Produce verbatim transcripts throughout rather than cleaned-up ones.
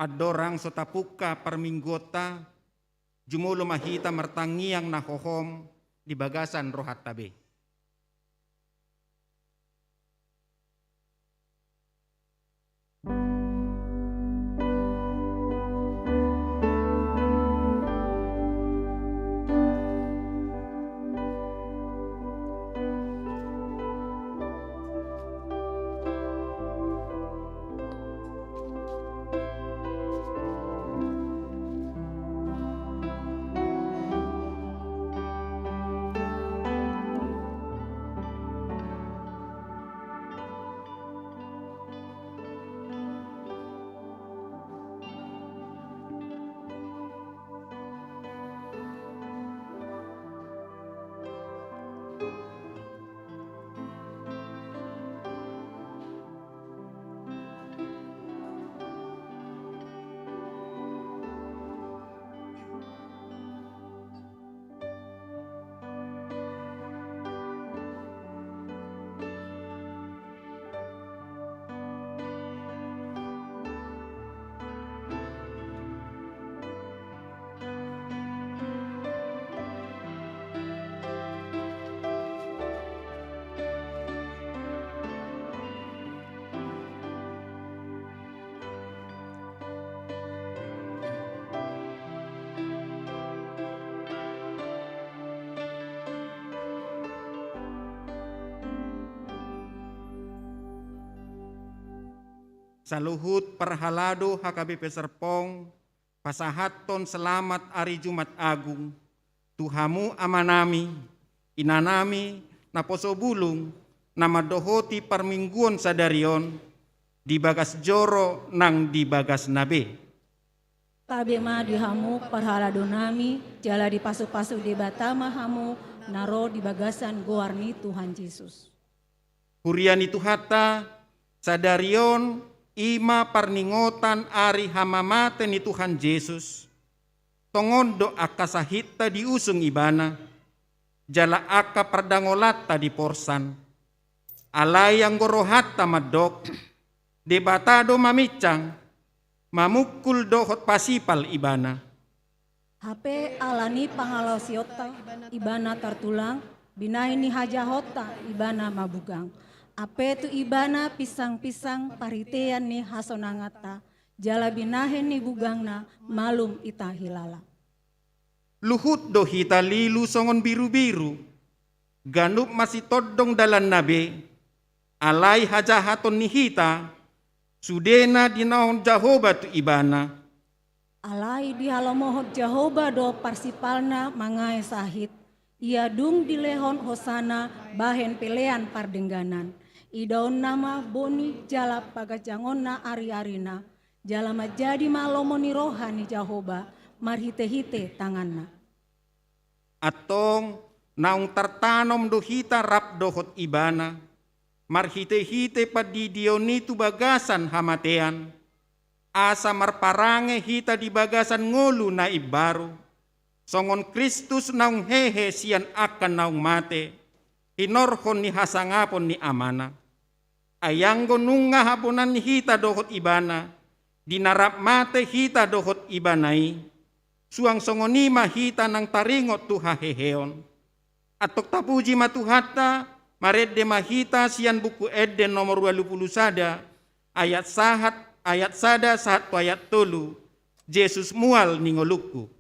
Andorang so tapungka parmingguonta, jumolo ma hita martangiang na hohom di bagasan rohanta be. Saluhut parhalado H K B P Serpong, pasahathon selamat ari Jumat Agung tu hamu amanami, inanami, naposo bulung, na mandohoti parmingguon sadari on, di bagas joro nang di bagasna be. Tabe ma di hamu parhaladonami, jala dipasupasu Debata ma hamu na ro di bagasan goar ni Tuhan Jesus. Huria ni Tuhanta, sadari on i ma parningotan ari hamamate ni Tuhan Jesus. Tongon do angka sahitta diusung Ibana, jala angka pardangolanta diporsan. Alai anggo rohanta mandok, Debata do maminsang, mamungkul dohot pasipal Ibana. Hape ala ni pangalaosionta Ibana tartulang, binahen ni hajahaonta Ibana mabugang. Hape tu Ibana pinsangpinsang parhitean ni hasonanganta, jala binahen ni bugangna malum hita hilala. Luhut do hita lilu songon birubiru, ganup masitondong dalanna be, alai hajahaton ni hita, sudena dinaon Jahowa tu Ibana. Alai dihalomohon Jahowa do parsipalna mangae sahit, ia dung dilehon hosana bahen pelean pardengganan. Idaonna ma boni jala paganjangonna ariarina, jala manjadi ma lomo ni roha ni Jahowa marhitehite tanganna. Antong naung tartanom do hita rap dohot Ibana, marhitehite pandidion i tu bagasan hamatean, asa marparange hita di bagasan ngolu na imbaru, songon Kristus naung hehe sian angka naung mate, hinorhon ni hasangapon ni Amana. Ai anggo nunga habonan hita dohot Ibana, di na rap mate hita dohot Ibana i, suang songon i ma hita nang taringot tu haheheon. Antong tapuji ma Tuhanta, marende ma hita sian Buku Ende nomor ualu pulu sada, ayat sahat, ayat sada sahat tu ayat tolu, Jesus mual ni ngolungku.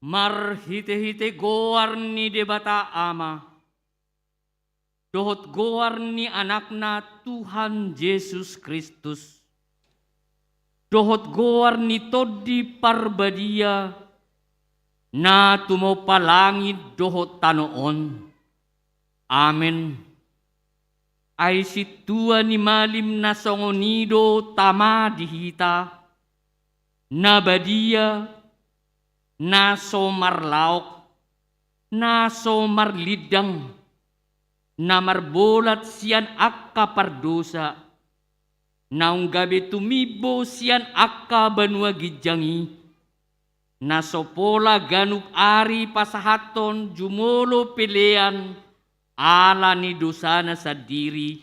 Marhitehite goar ni Debata Ama, dohot goar ni Anakna Tuhan Jesus Kristus, dohot goar ni Tondi Parbadia, na tumompa langit dohot tano on. Amen. Ai sintua ni malim na songon i do Tama di hita, na badia, na so marlaok, na so marlindang, na marbolat sian angka pardosa, naung gabe tumimbo sian angka banua ginjang i, na so pola ganup ari pasahathon jumolo pelean ala ni dosana sandiri,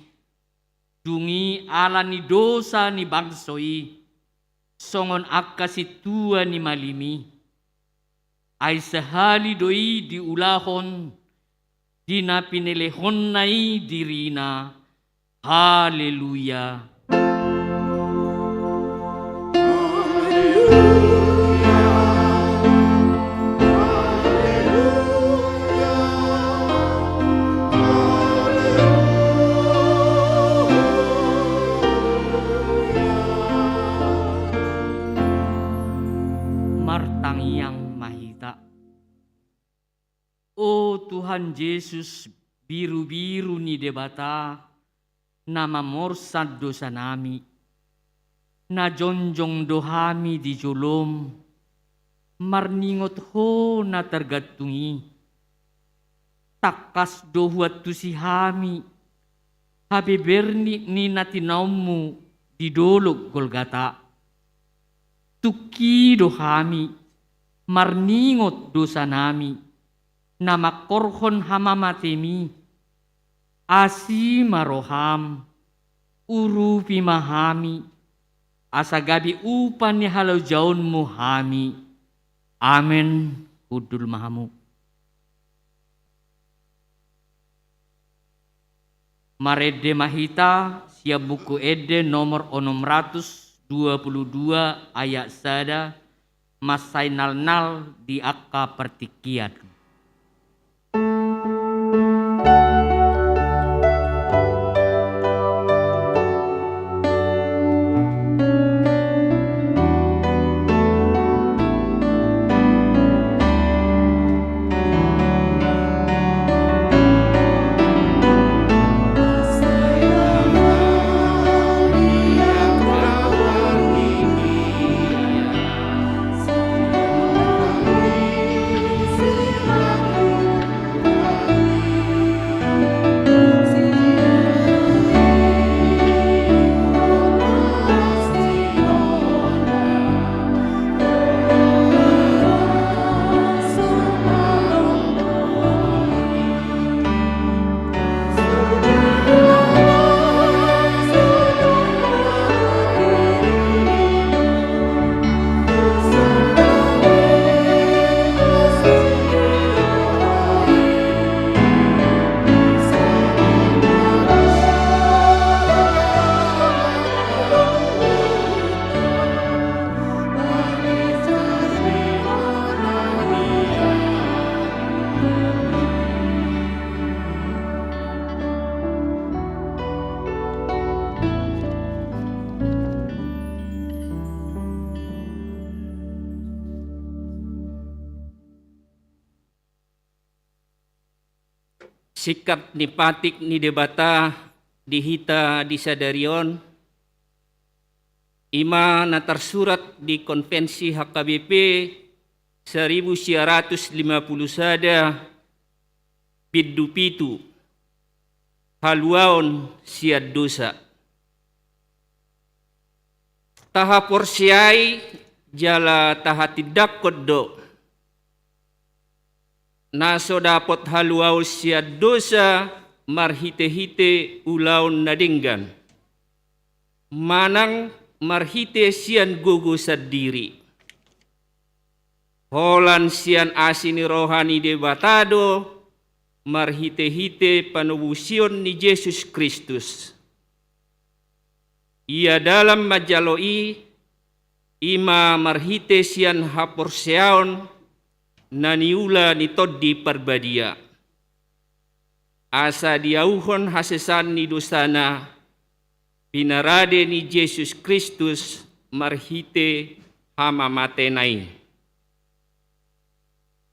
dung i ala ni dosa ni bangso i, songon angka sintua ni malim i. Ai sahali do i diulahon, di na pinelehonna i dirina. Haleluya. Martangiang ma hita. O Tuhan Jesus, birubiru ni Debata, na mamorsan dosanami, na jongjong do hami di jolom, marningot Ho na targantung i. Tangkas do huantusi hami habeber ni, ni na tinaonmu di dolok Golgata. Tungki do hami marningot dosanami, na mangkorhon hamamatemi. Asi ma roham, urupi ma hami, asa gabe upa ni halojaonmu hami. Amen. Hundul ma hamu. Marende ma hita sian Buku Ende nomor onom ratus dua puluh dua ayat sada, mansai nalnal di angka partingkian. Singkat ni patik ni Debata di hita di sadari on, i ma na tarsurat di Konvensi H K B P saribu sia ratus lima puluh sada, bindu pitu, haluaon sian dosa. Tahaporseai jala tahatindangkon do na so dapot haluaon sian dosa marhitehite ulaon na denggan, manang marhite sian gogo sandiri. Holan sian asi ni roha ni Debata do marhitehite panobusion ni Jesus Kristus. Ia dalan manjalo i, i ma marhite sian haporseaon na niula ni Tondi Parbadia, asa diauhon hasesaan ni dosana pinarade ni Jesus Kristus marhite hamamatena i.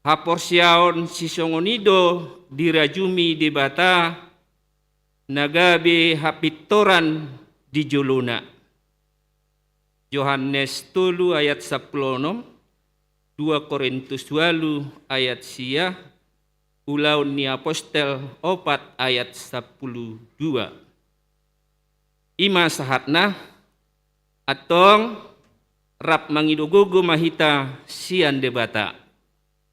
Haporseaon sisongon i do dirajumi Debata na gabe hapintoran di jolona. Johannes tolu ayat sampulu onom, dua Korintus ualu ayat sia, Ulaon ni Apostel opat ayat sampulu dua. I ma sahatna, antong rap mangido gogo ma hita sian Debata.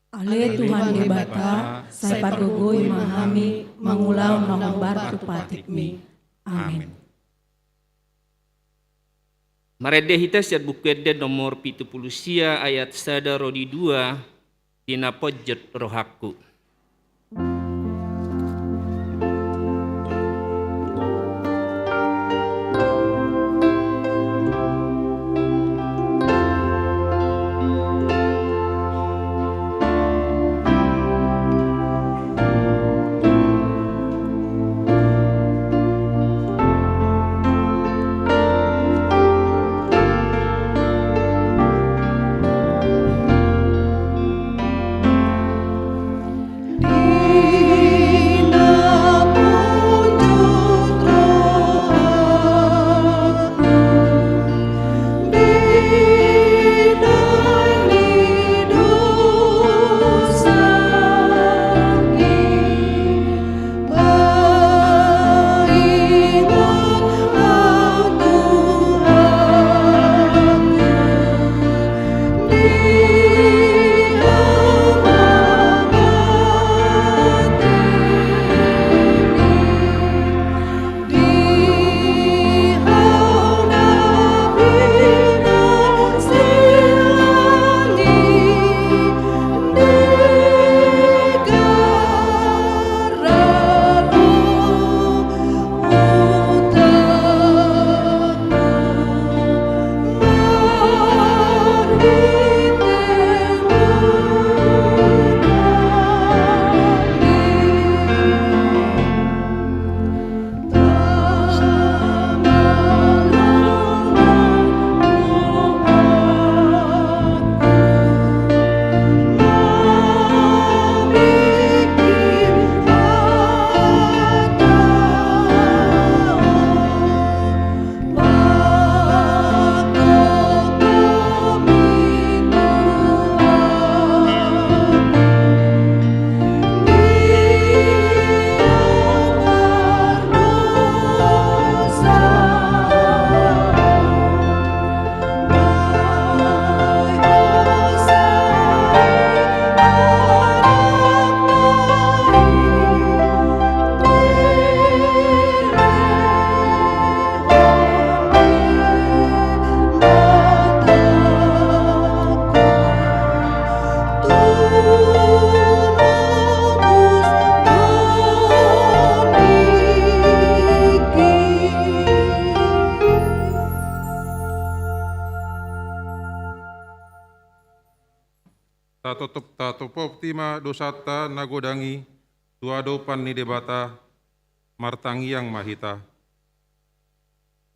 Ale Tuhan Debata, sai pargogoi ma hami mangulahon na hombar tu patikmi. Amin. Marende hita sian Buku Ende nomor pitu pulu sia ayat sada ro di dua, Di na ponjot rohangku. Tatotop, tatotop i ma dosanta na godang i tu adopan ni Debata, martangiang ma hita.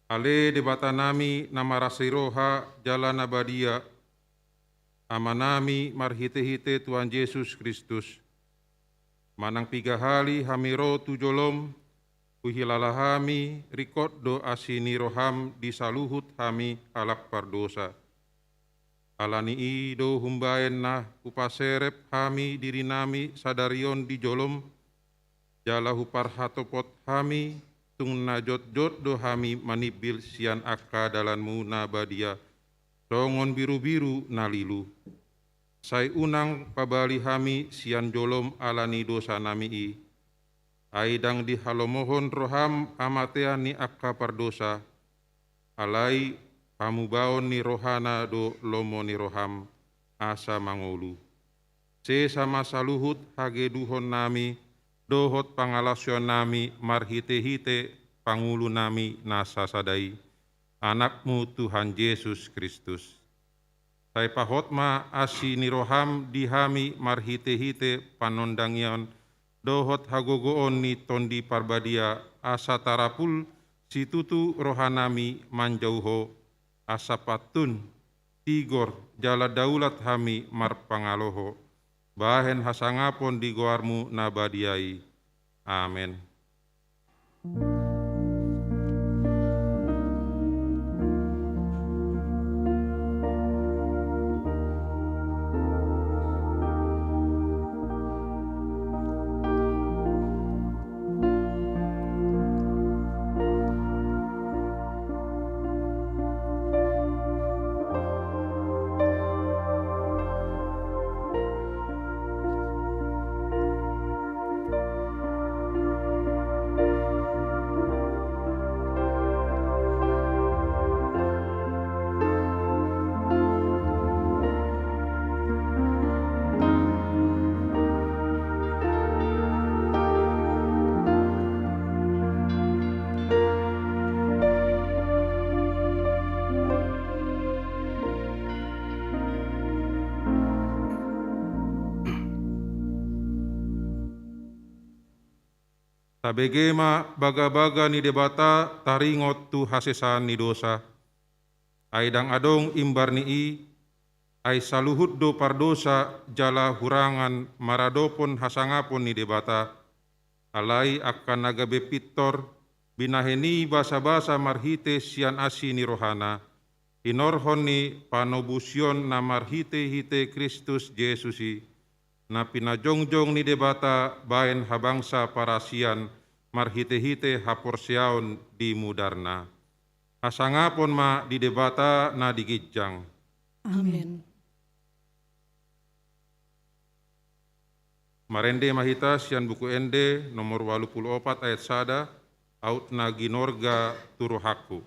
Ale Debatanami na marasi roha jala na badia, Amanami marhitehite Tuhan Jesus Kristus, manang piga hali hami ro tu jolom, huhilala hami ringkot do asi ni roham di saluhut hami halak pardosa. Ala ni i do umbahen na hupaserep hami dirinami sadari on di jolom, jala huparhatopot hami, tung na jotjot do hami manimbil sian angka dalanmu na badia, songon birubiru na lilu. Sai unang pabali hami sian jolom ala ni dosanami i, ai ndang dihalomohon roham hamatean ni angka pardosa, alai hamubaon ni rohana do lomo ni roham, asa mangolu. Sesa ma saluhut hageduhonnami dohot pangalaosionami marhitehite Pangulunami na sasada i, Anakmu Tuhan Jesus Kristus. Sai pahot ma asi ni roham di hami marhite-hite panondangion dohot hagogoon ni Tondi Parbadia, asa tarapul situtu rohanami manjou Ho, asa pantun, tigor, jala daulat hami marpangalo Ho, bahen hasangapon di goarmu na badia i. Amen. Tabege ma bagabaga ni Debata taringot tu hasesaan ni dosa. Ai ndang adong imbar ni i, ai saluhut do pardosa jala hurangan maradophon hasangapon ni Debata. Alai angka na gabe pintor, binahen i basabasa marhite sian asi ni rohana, hinorhon ni panobusion na marhite-hite Kristus Jesus i, na pinajongjong ni Debata bahen habangsa parasian marhite-hite haporseaon di mudarna. Hasangapon ma di Debata na di ginjang. Amen. Marende ma hita sian Buku Ende nomor ualu pulu opat ayat sada, Aut na ginorga tu rohangku.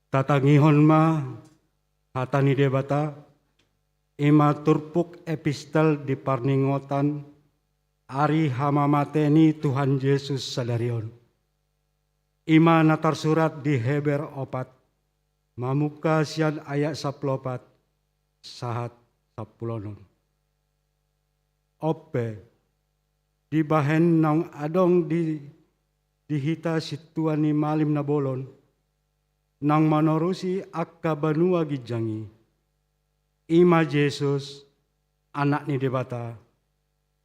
Tatangihon ma hata ni Debata, i ma turpuk epistel di parningotan ari hamamate ni Tuhan Jesus sadari on. I ma na tarsurat di Heber opat, mamungka sian ayat sampulu opat sahat sampulu onom. On pe, dibahen naung adong di, di hita sintua ni malim na bolon, naung manorusi angka banua ginjang i, i ma Jesus, Anak ni Debata,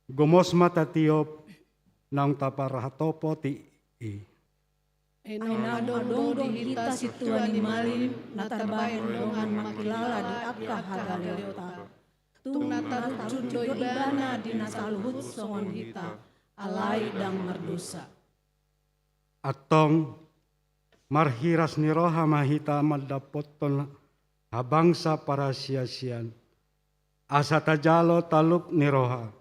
gomos ma tatiop naung taparhatopoti i. Ai naung adong do di hita sintua ni malim na tarbahen dongan mangkilala di angka hagaleonta. Tung na tarunjun do ibana di na saluhut songon hita, alai ndang mardosa. Antong, marhiras ni roha ma hita mandapothon habangsa parasiasian, asa tajalo taluk ni roha,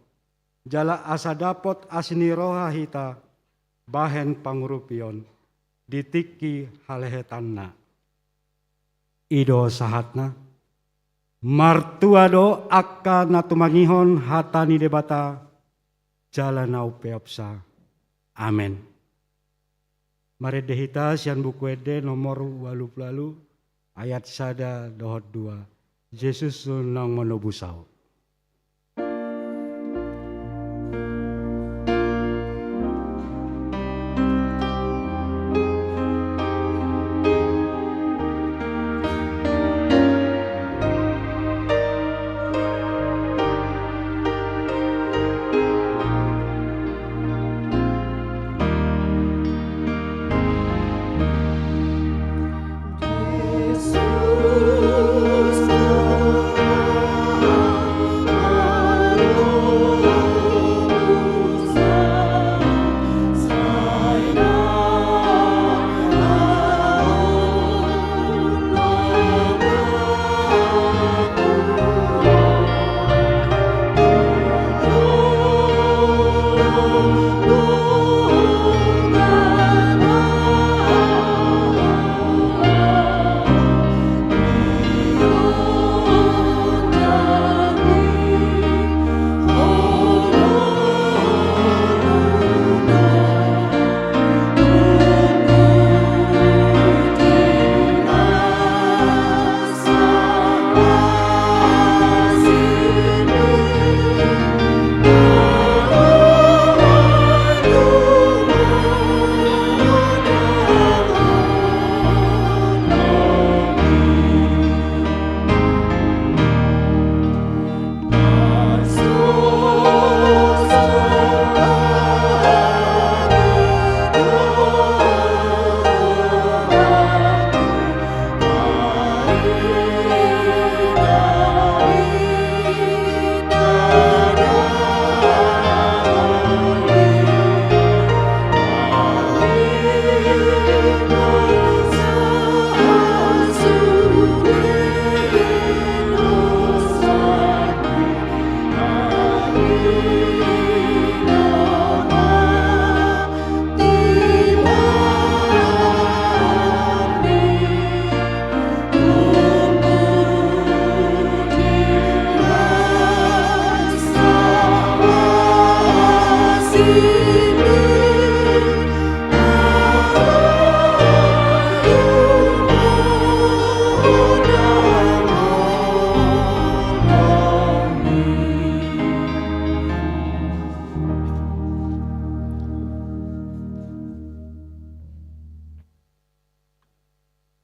jala asa dapot asi ni roha hita bahen pangurupion di tingki halehetanna. I do sahatna. Martua do angka na tumangihon hata ni Debata, jala na umpeopsa. Amen. Marende hita sian Buku Ende nomor ualu pulu ualu, ayat sada dohot dua. Jesus naung manobus ahu.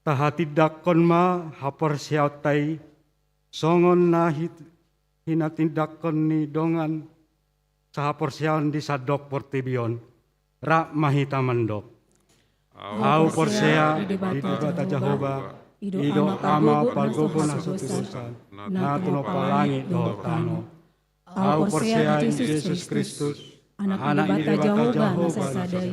Tahatindangkon ma haporseaonta i, songon na hi-, hinatindangkon ni dongan sahaporseaon di sandok portibi on. Rap ma hita mandok. Ahu porsea di Debata Jahowa, i do Ama pargogo nasa tu dosa, na tinompa langit dohot tano. Ahu porsea di Jesus Kristus, Anak ni Debata Jahowa na sasada i,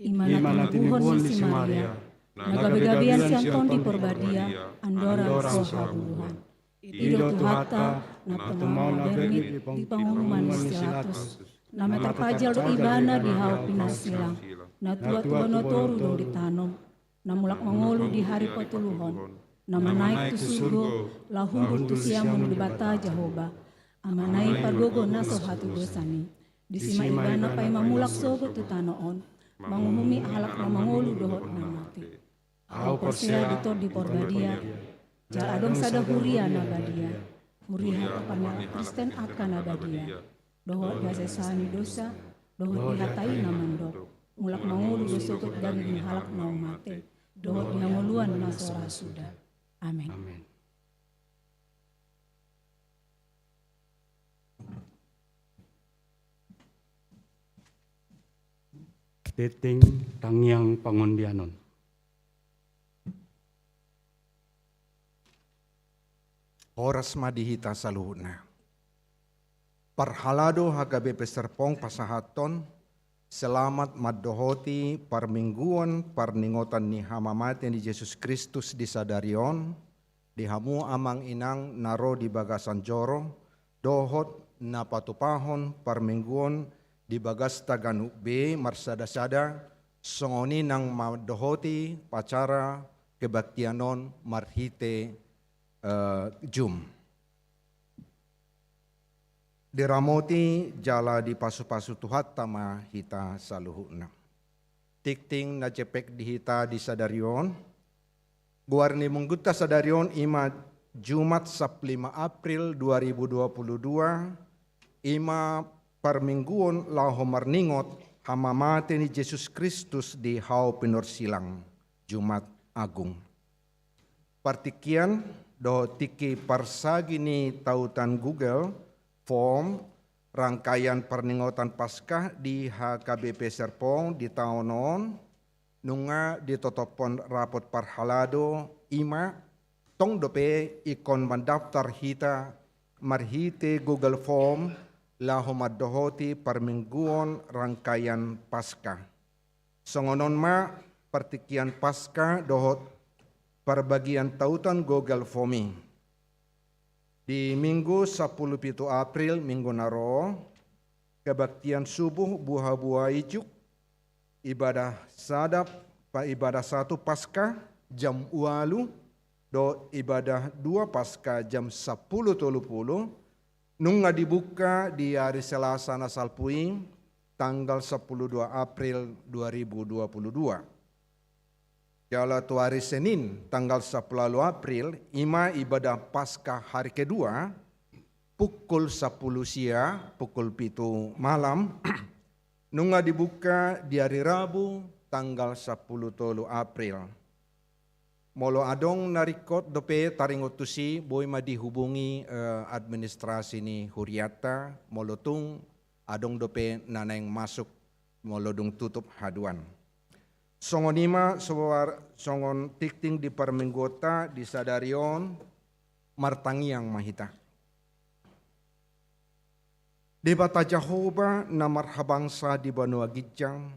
i ma na tinubuhon ni si Maria, na gabe gabean sian Tondi Porbadia, andorang so habubuhan. I do Tuhanta, na tumaon na berngit di panguhuman ni si Latus, na meter pajal do ibana di hau pinarsilang, na tua-tua na toru dung ditanom, na mulak mangolu di hari patoluhon, na manaek tu surgo, laho hundul tu siamun ni Debata Jahowa, Amana i pargogo na so hatudosan i. Disi ma ibana paima mulak sogot tu tano on, manguhumi halak na mangolu dohot na mate. Ahu porsea di Tondi Porbadia, jala adong sada huria na badia, huria parmeahan Kristen angka na badia, dohot di hasesaan ni dosa, dohot di hata i na mandok, mulak mangolu do sogot daging ni halak na mate, dohot di hangoluan na so ra suda. Amen. Amen. Tingting tangiang pangondianon. Horas ma di hita saluhutna. Parhalado H K B P Serpong pasahathon, selamat mandohoti parmingguon parningotan ni hamamate ni Jesus Kristus di sadari on, di hamu amang inang na ro di bagasan joro, dohot na patupahon parmingguon di bagasta ganup be marsada-sada, songon i nang mandohoti acara kebaktian on marhite, eh, Zoom. Diramoti jala dipasu-pasu Tuhanta ma hita saluhutna. Tingting na jempek di hita di sadari on. Goar ni minggunta sadari on i ma Jumat sampulu lima April dua ribu dua puluh dua, i ma parmingguon laho marningot hamamate ni Jesus Kristus di hau pinorsilang, Jumat Agung. Partingkian dohot tingki parsagi ni tautan Google Form rangkaian parningotan Paskah di H K B P Serpong di taon on, nunga ditotophon rapot parhalado, i ma tong dope ingkon mandaftar hita marhite Google Form laho mandohoti parmingguon rangkaian Paskah. Songon on ma partingkian Paskah dohot parbagian tautan Google Form i. Di Minggu sampulu pitu April, minggu na ro, kebaktian subuh buha-buha ijuk, ibadah sadap, pa-, ibadah satu Paskah jam ualu, dohot ibadah dua Paskah jam sampulu tolu pulu, nunga dibuka di ari Selasa na salpu i, tanggal sampulu dua April dua ribu dua puluh dua. Jala tu ari Senin, tanggal sampulu ualu April, i ma ibadah Paskah hari kedua, pukul sampulu sia, pukul pitu malam, nunga dibuka di ari Rabu, tanggal sampulu tolu April. Molo adong na ringkot dope taringot tusi, boi ma dihubungi, eh, administrasi ni hurianta, molo tung adong dope na naeng masuk molo dung tutup haduan. Songon i ma soar-, songon tingting di parmingguonta di sadari on, martangiang ma hita. Debata Jahowa na marhabangsa di banua ginjang,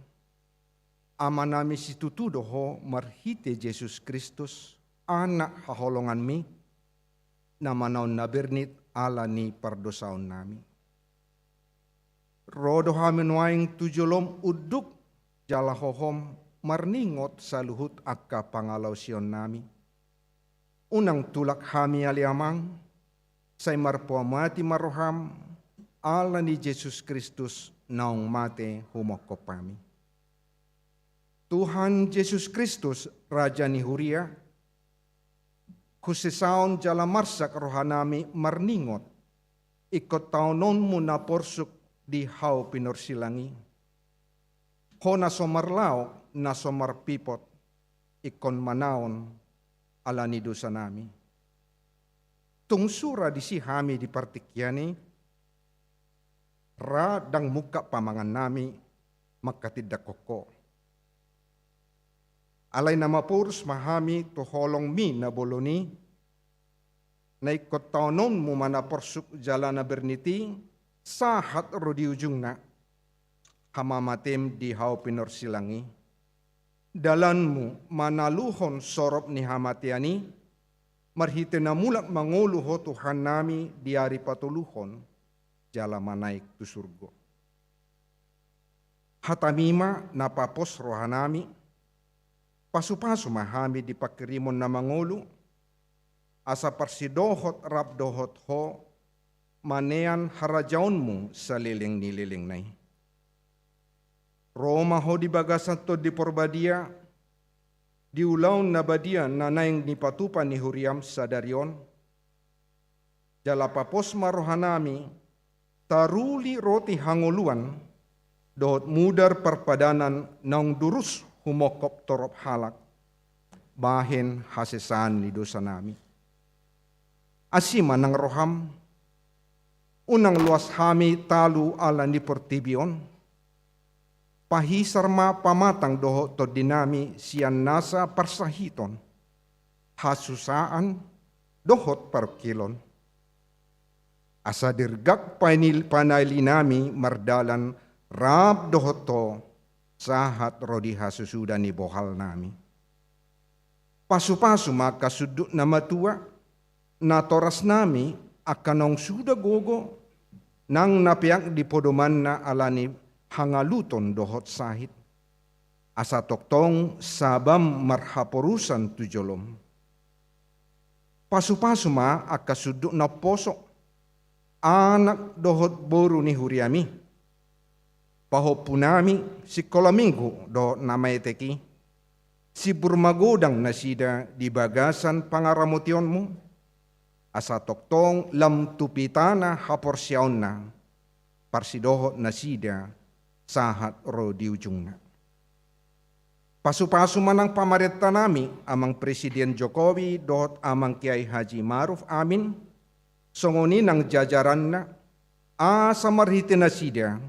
Amanami situtu do Ho marhite Jesus Kristus, Anak haholonganMi, na manaon na bernit ala ni pardosaonnami. Ro do hami nuaeng tu joloM unduk jala hohom marningot saluhut angka pangalaosionnami. Unang tulak hami ale Amang, sai marpamati ma rohaM, ala ni Jesus Kristus naung mate humongkop hami. Tuhan Jesus Kristus, Raja ni huria, husesaon jala marsak rohanami marningot, ingkon taononMu na porsuk di hau pinorsilang i. Ho na so marlaok, na so marpipot, ingkon manaon ala ni dosanami. Tung sura disi hami di partingkian i, ra ndang mungkap pamangannami manghatindanghon Ho. Alai na maporus ma hami tu holongMi na bolon i, na ingkon taononMu ma na porsuk jala na bernit i, sahat ro di ujungna, hamamateM di hau pinorsilang i. DalanMu manaluhon sorop ni hamatean i, marhite na mulak mangolu Ho Tuhannami di ari patoluhon, jala manaek tu surgo. HataMi ma na papos rohanami, pasupasu ma hami di panghirimon na mangolu, asa parsidohot rap dohot Ho, manean harajaonMu saleleng ni lelengna i. Ro ma Ho di bagasan Tondi Parbadia, di ulaon na badia na naeng dipatupa ni huriaM sadari on, jala papos ma rohanami, taruli roti hangoluan, dohot mudar parpadanan naung durus humongkop torop halak, bahen hasesaan ni dosanami. Asi ma nang rohaM, unang loas hami talu ala ni portibi on, pahisar ma pamatang dohot tondinami sian nasa parsahiton, hasusaan, dohot parungkilon. Asa dirgak panil-, panalinami mardalan rap dohot Ho sahat ro di hasusuda ni bohalnami. Pasupasu ma angka sundut na matua, natorasnami angka naung suda gogo, nang na peak di podomanna ala ni hangaluton dohot sahit. Asa tongtong sabam marhaporusan tu jolom. Pasupasu ma angka sundut na umposo, anak dohot boru ni huriami. Pahompunami sikola minggu dohot na maetek i, sibur magodang nasida di bagasan pangaramotionmu, asa tongtong lam tu pitana haporseaonna, parsidohot nasida sahat ro di ujungna. Pasupasu ma nang pamarentanami, Amang Presiden Jokowi dohot Amang Kiai Haji Maruf Amin, songon i nang jajaranna, asa marhite nasida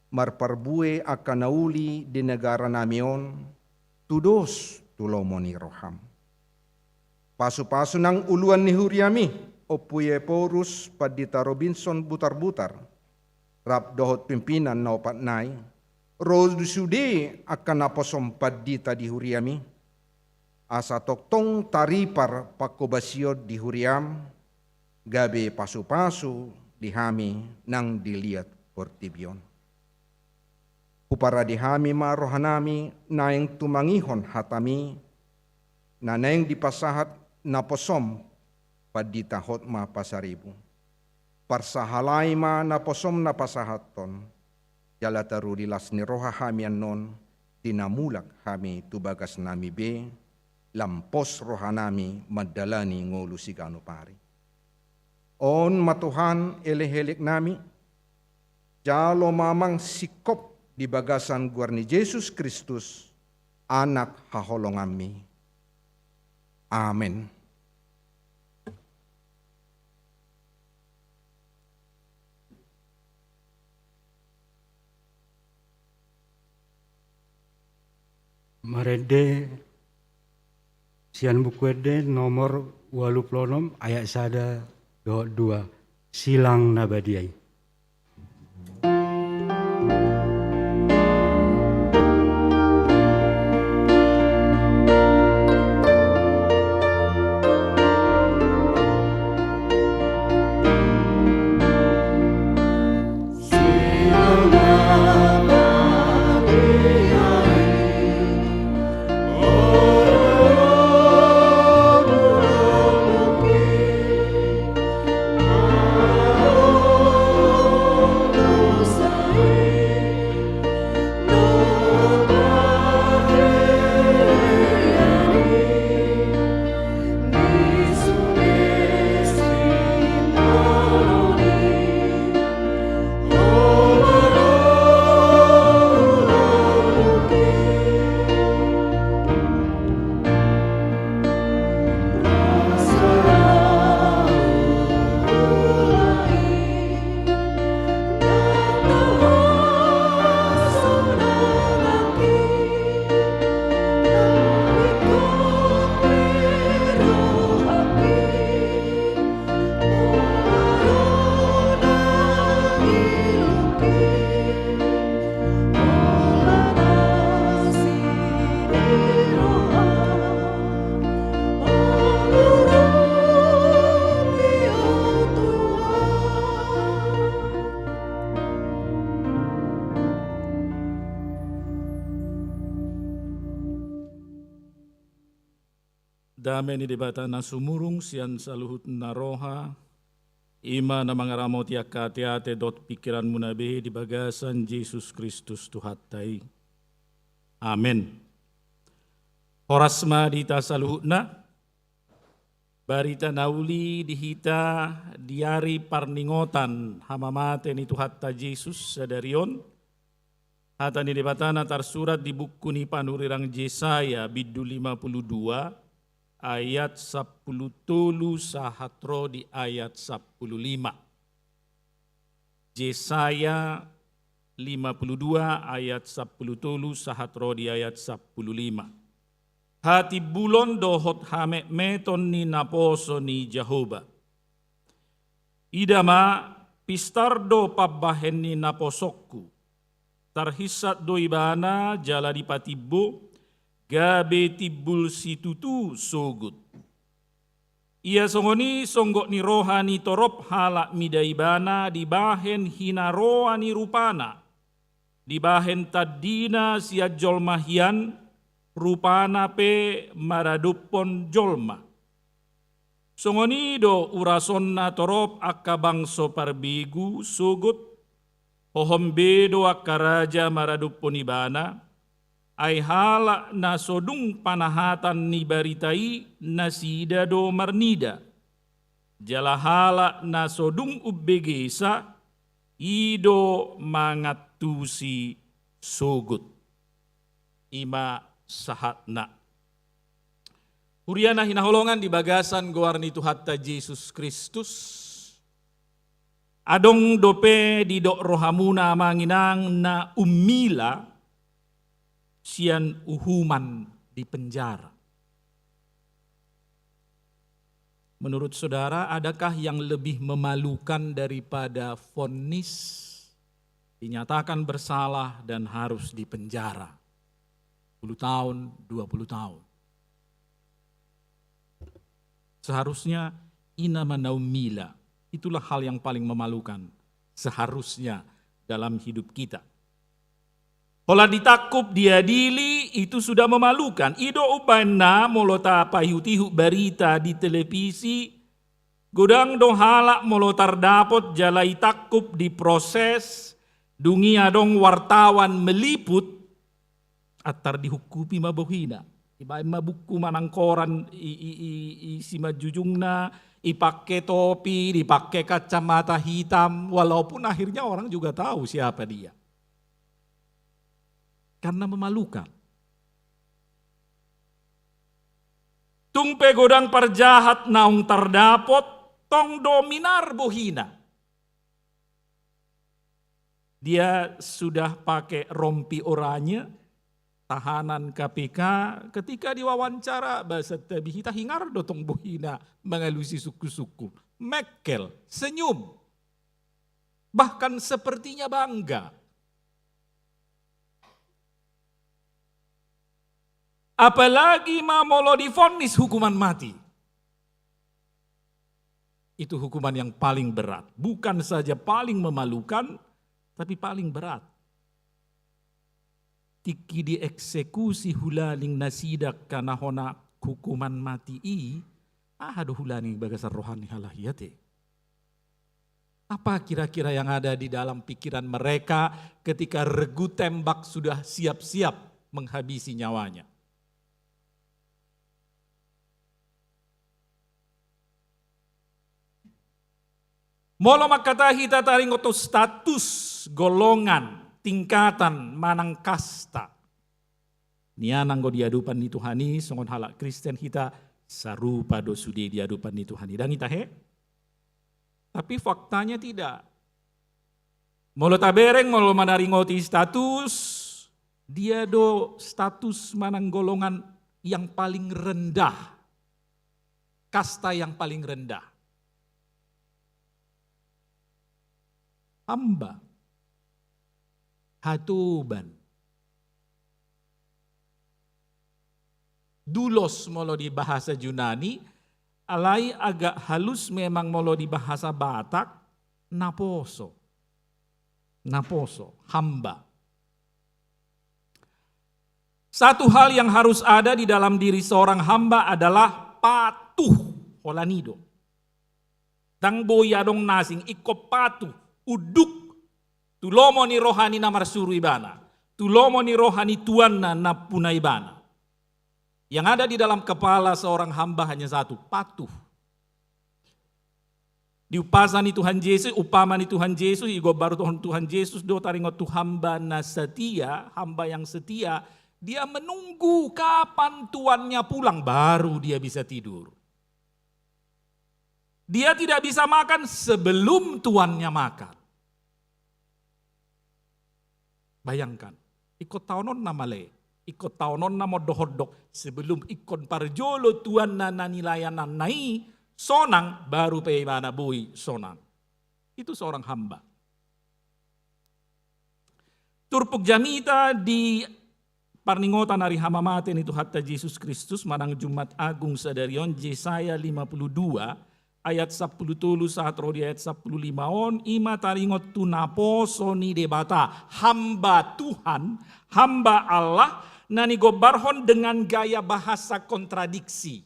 marparbue angka na uli di negaranami on, tudos tu lomo ni roham. Pasupasu nang uluan ni huriami, Ompu Ephorus Pandita Robinson Butarbutar, rap dohot pimpinan na opat nai, ro di sude angka naposom pandita di huriami, asa tongtong taripar pangkobasion di huriam, gabe pasupasu di hami nang di liat portibi on. Huparade hami ma rohanami naeng tumangihon hatami, na naeng dipasahat naposom Pandita Hotma Pasaribu. Parsahalai ma naposom na pasahathon, jala taruli las ni roha hami annon, di na mulak hami tu bagasnami be, lam pos rohanami mandalani ngolu siganup ari. On ma Tuhan elekeleknami, jalo ma Amang singkop di bagasan goar ni Jesus Kristus, Anak haholonganmi. Amen. Marende sian Buku Ende nomor ualu pulu onom, ayat sada dohot dua. Silang na badia i. Dame ni Debata na sumurung sian saluhut na roha, i ma na mangaramoti angka ateate dohot pingkiranmuna be di bagasan Jesus Kristus Tuhanta i. Amen. Horas ma di hita saluhutna. Barita na uli di hita di ari parningotan hamamate ni Tuhanta Jesus sadari on, hata ni Debata na tarsurat di buku ni panurirang Jesaya, bindu lima pulu dua, ayat sampulu tolu sahat ro di ayat sampulu lima. Jesaya lima pulu dua ayat sampulu tolu sahat ro di ayat sampulu lima. Hatimbulon dohot hametmeton ni naposo ni Jahowa. Ida ma, Pistar do pambahen ni naposongku. Tarhinsat do ibana jala dipatimbo, gabe timbul situtu sogot. Ia songon i songgot ni roha ni torop halak mida ibana dibahen hinaroa ni rupana, dibahen tandina sian jolma hian, rupana pe maradophon jolma. Songon i do urasonna torop angka bangso parbegu sogot, hohom be do angka raja maradophon ibana, ai halak na so dung panahatan ni barita i nasida do marnida. Jala halak na so dung umbegesa, i do mangantusi sogot. I ma sahatna. Huria na hinaholongan di bagasan goar ni Tuhanta Jesus Kristus, adong dope didok rohamuna amang inang na ummila sian uhuman di penjara. Menurut saudara, adakah yang lebih memalukan daripada vonis dinyatakan bersalah dan harus dipenjara sepuluh tahun, dua puluh tahun? Seharusnya i nama na ummila. Itulah hal yang paling memalukan seharusnya dalam hidup kita. Holan ditangkup, diadili, itu sudah memalukan. I do umbahen na molo tapaihut-ihut barita di televisi, godang do halak molo tardapot jala ditangkup, diproses, dung i adong wartawan meliput, antar dihungkupi ma bohina. Dibaen ma buku manang koran i, i, i, i simanjujungna, dipake topi, dipake kacamata hitam, walaupun akhirnya orang juga tahu siapa dia. Karena memalukan. Tung pe godang parjahat naung tardapot, tong do minar bohina. Dia sudah pakai rompi oranye, tahanan K P K, ketika diwawancara bahasa tabi hita, hingar do tong bohina mangalusi sungkun-sungkun. Mengkel, senyum, bahkan sepertinya bangga. Apalagi ma molo divonis hukuman mati. Itu hukuman yang paling berat. Bukan saja paling memalukan, tapi paling berat. Tingki dieksekusi hulani nasida angka na hona hukuman mati i, aha do hulani bagasan roha ni halak i ate? Apa kira-kira yang ada di dalam pikiran mereka ketika regu tembak sudah siap-siap menghabisi nyawanya? Molo mangkatai hita taringot tu status, golongan, tingkatan, manang kasta. Nian anggo di adopan ni Tuhan i, songon halak Kristen hita sarupa do sude di adopan ni Tuhan i. Ndang i tahe? Tapi faktanya tidak. Molo tabereng, molo manaringoti status, dia do status manang golongan yang paling rendah, kasta yang paling rendah. Hamba, hatoban. Doulos molo di bahasa Junani, alai agak halus memang molo di bahasa Batak, naposo. Naposo, hamba. Satu hal yang harus ada di dalam diri seorang hamba adalah patuh. Holan i do. Ndang boi adong na asing, ingkon patuh, unduk tu lomo ni roha ni na marsuru ibana, tu lomo ni roha ni tuanna nampuna ibana. Yang ada di dalam kepala seorang hamba hanya satu, patuh. Di umpasa ni Tuhan Jesus, umpama ni Tuhan Jesus, digombarhon Tuhan Jesus do taringot tu hamba na setia, hamba yang setia, dia menunggu kapan tuannya pulang, baru dia bisa tidur. Dia tidak bisa makan sebelum tuannya makan. Bayangkan, ingkon taononna male, ingkon taononna mondok-ondok, sebelum ingkon parjolo tuanna na nilayananna i sonang, baru pe ibana boi sonang. Itu seorang hamba. Turpuk jamita di parningotan ari hamamate ni Tuhanta Jesus Kristus manang Jumat Agung sadari on, Jesaya lima puluh dua ayat sampulu tolu sahat ro di ayat sampulu lima on, i ma taringot tu naposo ni Debata, hamba Tuhan, hamba Allah, na nigombarhon dengan gaya bahasa kontradiksi.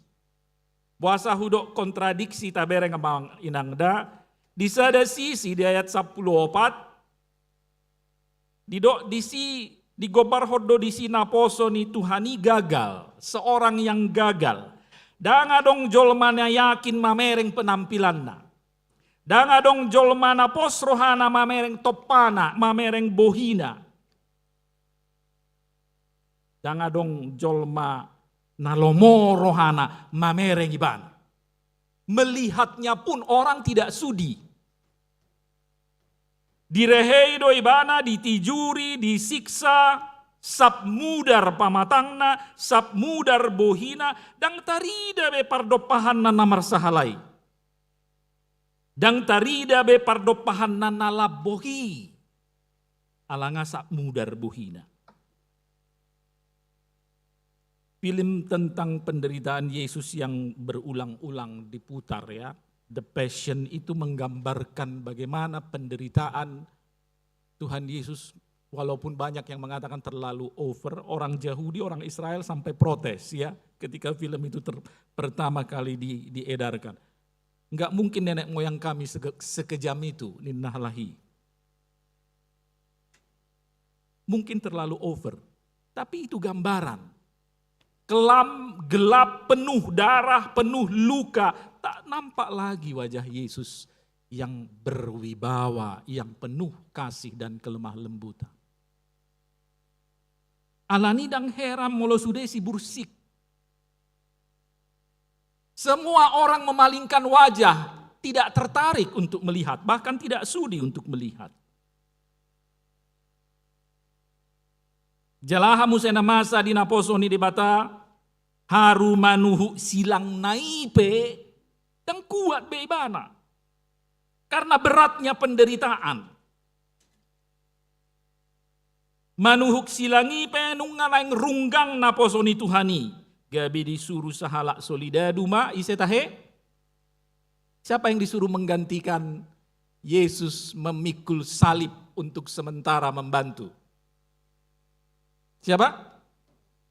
Boasa hudok kontradiksi, tabereng amang inang da, di sada sisi di ayat sampulu opat, didok disi, digombarhon do disi naposo ni Tuhan i gagal, seorang yang gagal. Ndang adong jolma na yakin mamereng penampilanna. Ndang adong jolma na pos rohana mamereng tompana, mamereng bohina. Ndang adong jolma na lomo rohana mamereng ibana. Melihatnya pun orang tidak sudi. Direhei do ibana, ditijuri, disiksa, sap mudar pamatangna, sap mudar bohina, ndang tarida be pardompahanna na marsahalai. Ndang tarida be pardompahanna na lambok i. Ala nga sap mudar bohina. Film tentang penderitaan Yesus yang berulang-ulang diputar, ya, The Passion, itu menggambarkan bagaimana penderitaan Tuhan Yesus, walaupun banyak yang mengatakan terlalu over, orang Yahudi, orang Israel sampai protes, ya, ketika film itu ter-, pertama kali di-, diedarkan. Nggak mungkin nenek moyang kami sege-, sekejam itu, ninna halak i. Mungkin terlalu over, tapi itu gambaran. Kelam gelap, penuh darah, penuh luka, tak nampak lagi wajah Yesus yang berwibawa, yang penuh kasih dan kelemah lembutan. Alani ndang heran molo sude sibursik. Semua orang memalingkan wajah, tidak tertarik untuk melihat, bahkan tidak sudi untuk melihat. Jala aha muse na masa di naposo ni Debata, haru manuhuk silangna i pe, ndang kuat be ibana. Karena beratnya penderitaan. Manuhuk silang i pe nunga naeng runggang naposo ni Tuhan i, gabe disuru sahalak soldadu ma, ise tahe? Siapa yang disuruh menggantikan Yesus memikul salib untuk sementara membantu? Siapa?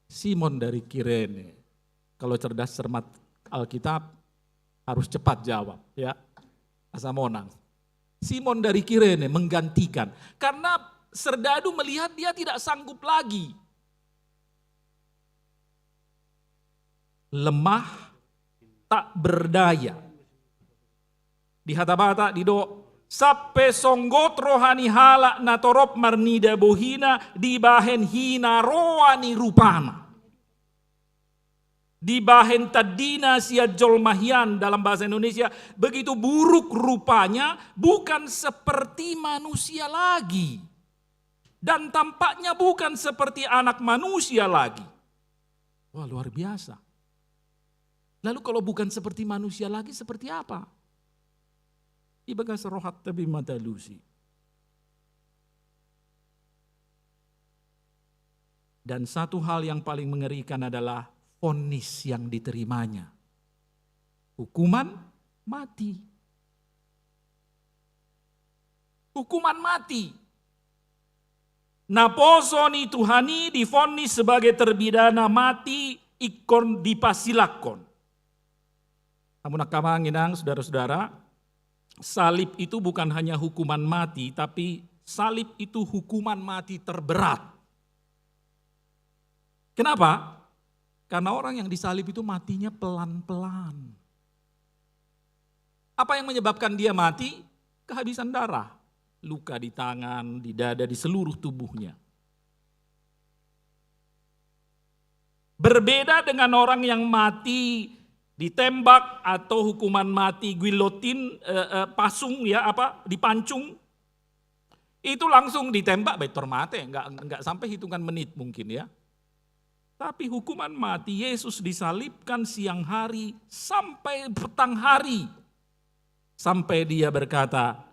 Simon dari Kirene. Kalau cerdas cermat Alkitab, harus cepat jawab, ya. Asa monang. Simon dari Kirene menggantikan. Karena serdadu melihat dia tidak sanggup lagi. Lemah, tak berdaya. Di hata Batak didok, sampe songgot roha ni halak na torop marnida bohina dibahen hinaroa ni rupana. Dibahen tandina sian jolma hian, dalam bahasa Indonesia, begitu buruk rupanya, bukan seperti manusia lagi. Dan tampaknya bukan seperti anak manusia lagi. Wah, luar biasa. Lalu kalau bukan seperti manusia lagi, seperti apa? Ibagas rohanta be ma talusi. Dan satu hal yang paling mengerikan adalah vonis yang diterimanya. Hukuman mati. Hukuman mati. Naposo ni Tuhan i divonis sebagai terpidana mati, ingkon dipasilangkon. Namun angka amang inang, saudara-saudara, salib itu bukan hanya hukuman mati, tapi salib itu hukuman mati terberat. Kenapa? Karena orang yang disalib itu matinya pelan-pelan. Apa yang menyebabkan dia mati? Kehabisan darah. Luka di tangan, di dada, di seluruh tubuhnya. Berbeda dengan orang yang mati ditembak atau hukuman mati guillotine, eh, eh, pasung, ya, apa, dipancung. Itu langsung ditembak, bentor mate, nggak, nggak sampai hitungan menit mungkin, ya. Tapi hukuman mati, Yesus disalibkan siang hari sampai petang hari. Sampai dia berkata,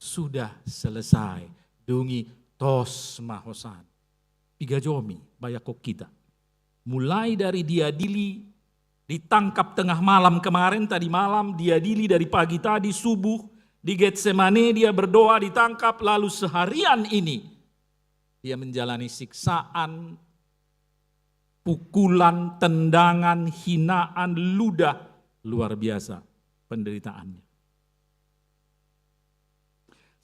sudah selesai. Dung i tos ma hosan. Piga jo i, bayangkon hita. Mulai dari diadili, ditangkap tengah malam kemarin, tadi malam, diadili dari pagi tadi, subuh, di Getsemane dia berdoa, ditangkap, lalu seharian ini dia menjalani siksaan, pukulan, tendangan, hinaan, ludah, luar biasa penderitaannya.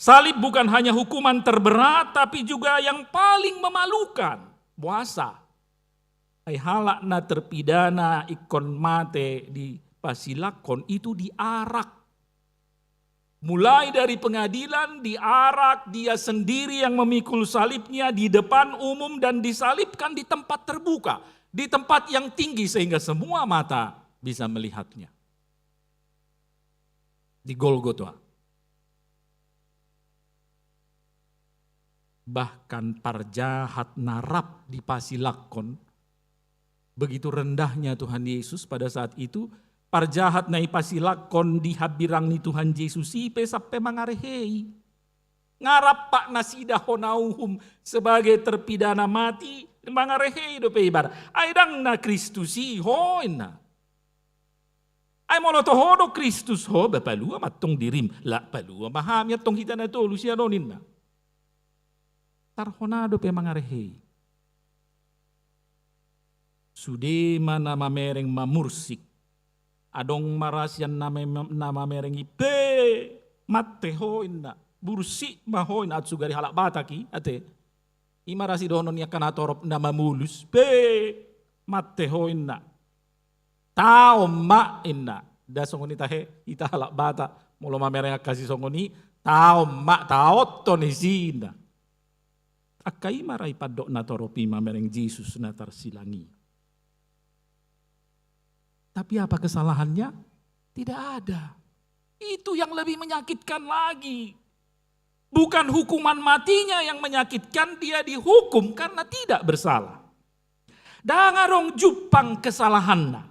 Salib bukan hanya hukuman terberat, tapi juga yang paling memalukan. Boasa? Ai halak na terpidana ingkon mate dipasilangkon itu diarak. Mulai dari pengadilan, diarak, dia sendiri yang memikul salibnya di depan umum dan disalibkan di tempat terbuka, di tempat yang tinggi sehingga semua mata bisa melihatnya. Di Golgota. Bahkan parjahat na rap dipasilangkon, begitu rendahnya Tuhan Yesus pada saat itu, parjahat na dipasilangkon di hambirang ni Tuhan Yesus i pe sampe mangarehei. Nga rap, Pak, nasida hona uhum sebagai terpidana mati, mangarehei dope ibana. Ai ndang na Kristus i ho, inna. Ai molo toho do Kristus ho, ba palua ma antong dirim, la palua ma hami antong hita na tolu sian on, inna. Tarhona dope mangarehei. Sude ma na mamereng mamursik. Adong ma ra sian na mem-, na mamereng i, pe mate ho, inna. Bursik ma ho, inna, aut sugari halak Batak i, ate. I ma ra sidohonon ni angka natorop na mamolus, pe mate ho, inna. Taon ma, inna. Nda songon i tahe hita halak Batak, molo mamereng angka sisongon i, taon ma, taonhon i si, inna. Angka i ma ra dipandok natorop i mamereng Jesus na tarsilang i. Tapi apa kesalahannya? Tidak ada. Itu yang lebih menyakitkan lagi. Bukan hukuman matinya yang menyakitkan, dia dihukum karena tidak bersalah. Ndang adong jumpang kesalahanna.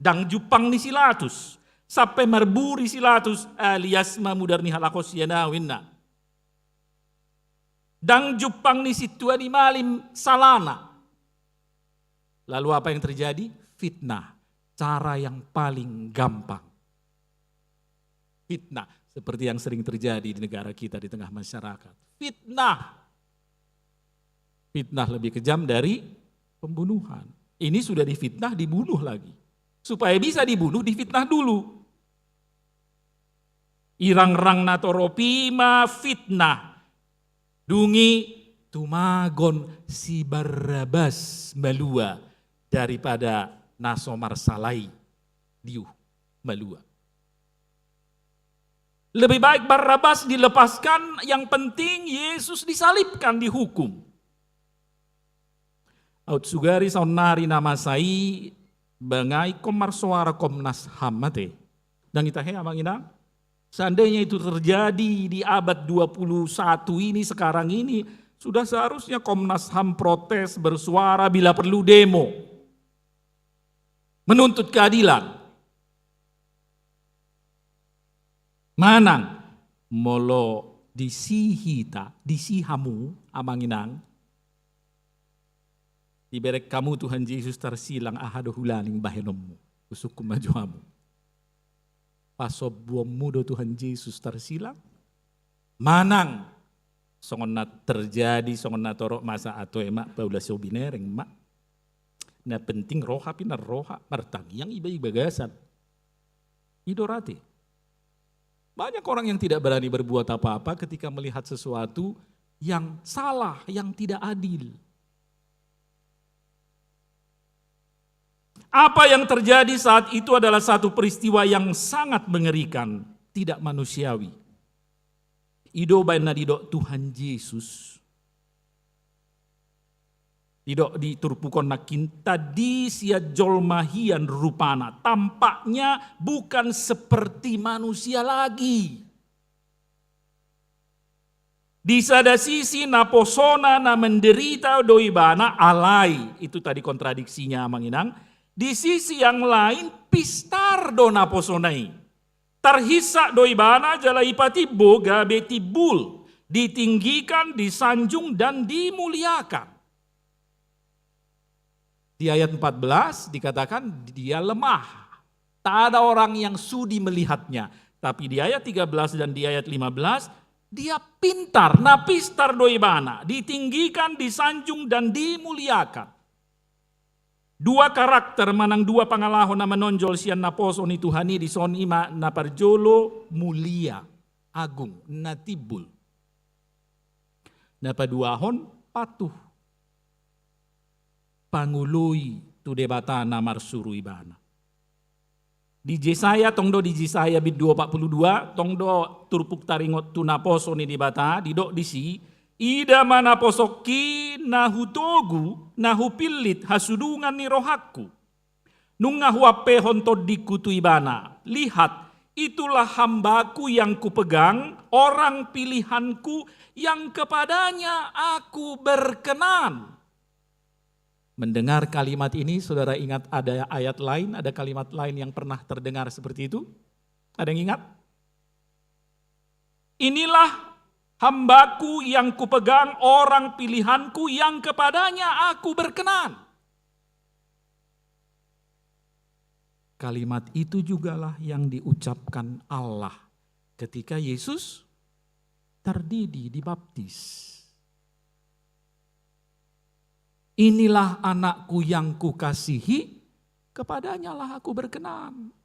Ndang jumpang ni si Latus. Sampe marburi si Latus, alias ma mudar ni halak on sian ahu, inna. Ndang jumpang ni sintua ni malim salana. Lalu apa yang terjadi? Fitnah. Cara yang paling gampang. Fitnah. Seperti yang sering terjadi di negara kita, di tengah masyarakat. Fitnah. Fitnah lebih kejam dari pembunuhan. Ini sudah difitnah, dibunuh lagi. Supaya bisa dibunuh, difitnah dulu. Irangrang natorop i ma fitnah. Dung i tumagon si Barabas malua daripada na so marsala i diuhum malua. Lebih baik Barabas dilepaskan, yang penting Yesus disalibkan, dihukum. Aut sugari saonnari na masa i, ba nga ingkon marsoara Komnas ham, ate. Ndang i tahe, amang inang? Seandainya itu terjadi di abad dua puluh satu ini, sekarang ini, sudah seharusnya Komnas ham protes, bersuara, bila perlu demo. Menuntut keadilan. Manang molo disi hita, disi hamu, amang inang, dibereng hamu Tuhan Jesus tarsilang, aha do hulaning bahenonmu? Husungkun ma jo hamu. Pasombuonmu do Tuhan Jesus tarsilang? Manang songon na terjadi, songon natorop masa, atoe ma, paula so binereng ma. Na penting roha pe na roha, martangiang iba i bagasan. I do rate. Banyak orang yang tidak berani berbuat apa-apa ketika melihat sesuatu yang salah, yang tidak adil. Apa yang terjadi saat itu adalah satu peristiwa yang sangat mengerikan, tidak manusiawi. I do baen na didok Tuhan Jesus. Didok di turpuk on nangkin, tadi sian jolma hian rupana, tampaknya bukan seperti manusia lagi. Di sada sisi naposona na menderita do ibana, alai, itu tadi kontradiksinya, amang inang, di sisi yang lain pistar do naposona i. Tarhisap do ibana jala ipatimbo gabe timbul, ditinggikan, disanjung, dan dimuliakan. Di ayat empat belas dikatakan dia lemah. Tak ada orang yang sudi melihatnya. Tapi di ayat tiga belas dan di ayat lima belas, dia pintar, na pistar do ibana, ditinggikan, disanjung, dan dimuliakan. Dua karakter manang dua pangalaho na manonjol sian naposo ni Tuhan i dison, ima na parjolo mulia, agung, na timbul. Na paduahon patuh, pangoloi tu Debata na marsuru ibana. Di Jesaya, tong do di Jesaya bindu opat pulu dua, tong do turpuk taringot tu naposo ni Debata, didok disi, ida ma naposongki na hutogu, na hupillit hasudungan ni rohangku. Nunga huampehon tondingku tu ibana. Lihat, itulah hambaku yang kupegang, orang pilihanku yang kepadanya aku berkenan. Mendengar kalimat ini, saudara ingat ada ayat lain, ada kalimat lain yang pernah terdengar seperti itu? Ada yang ingat? Inilah hambaku yang kupegang, orang pilihanku yang kepadanya aku berkenan. Kalimat itu jugalah yang diucapkan Allah ketika Yesus terdidi, dibaptis. Inilah anakku yang kukasihi, kepadanyalah aku berkenan.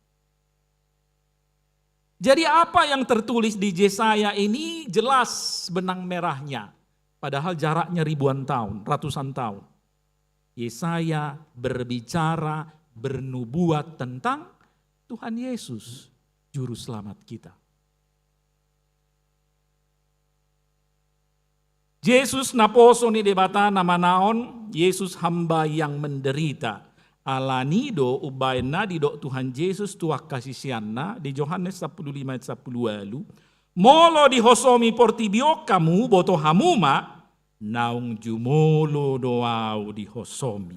Jadi apa yang tertulis di Jesaya ini jelas benang merahnya. Padahal jaraknya ribuan tahun, ratusan tahun. Yesaya berbicara, bernubuat tentang Tuhan Yesus, Juru Selamat kita. Jesus naposo ni Debata na manaon, Jesus hamba yang menderita. Alani do umbahen na didok Tuhan Jesus tu angka siseanna di Johannes sampulu lima ayat sampulu ualu, molo dihosomi portibi on hamu, boto hamu ma, naung jumolo do Ahu dihosomi.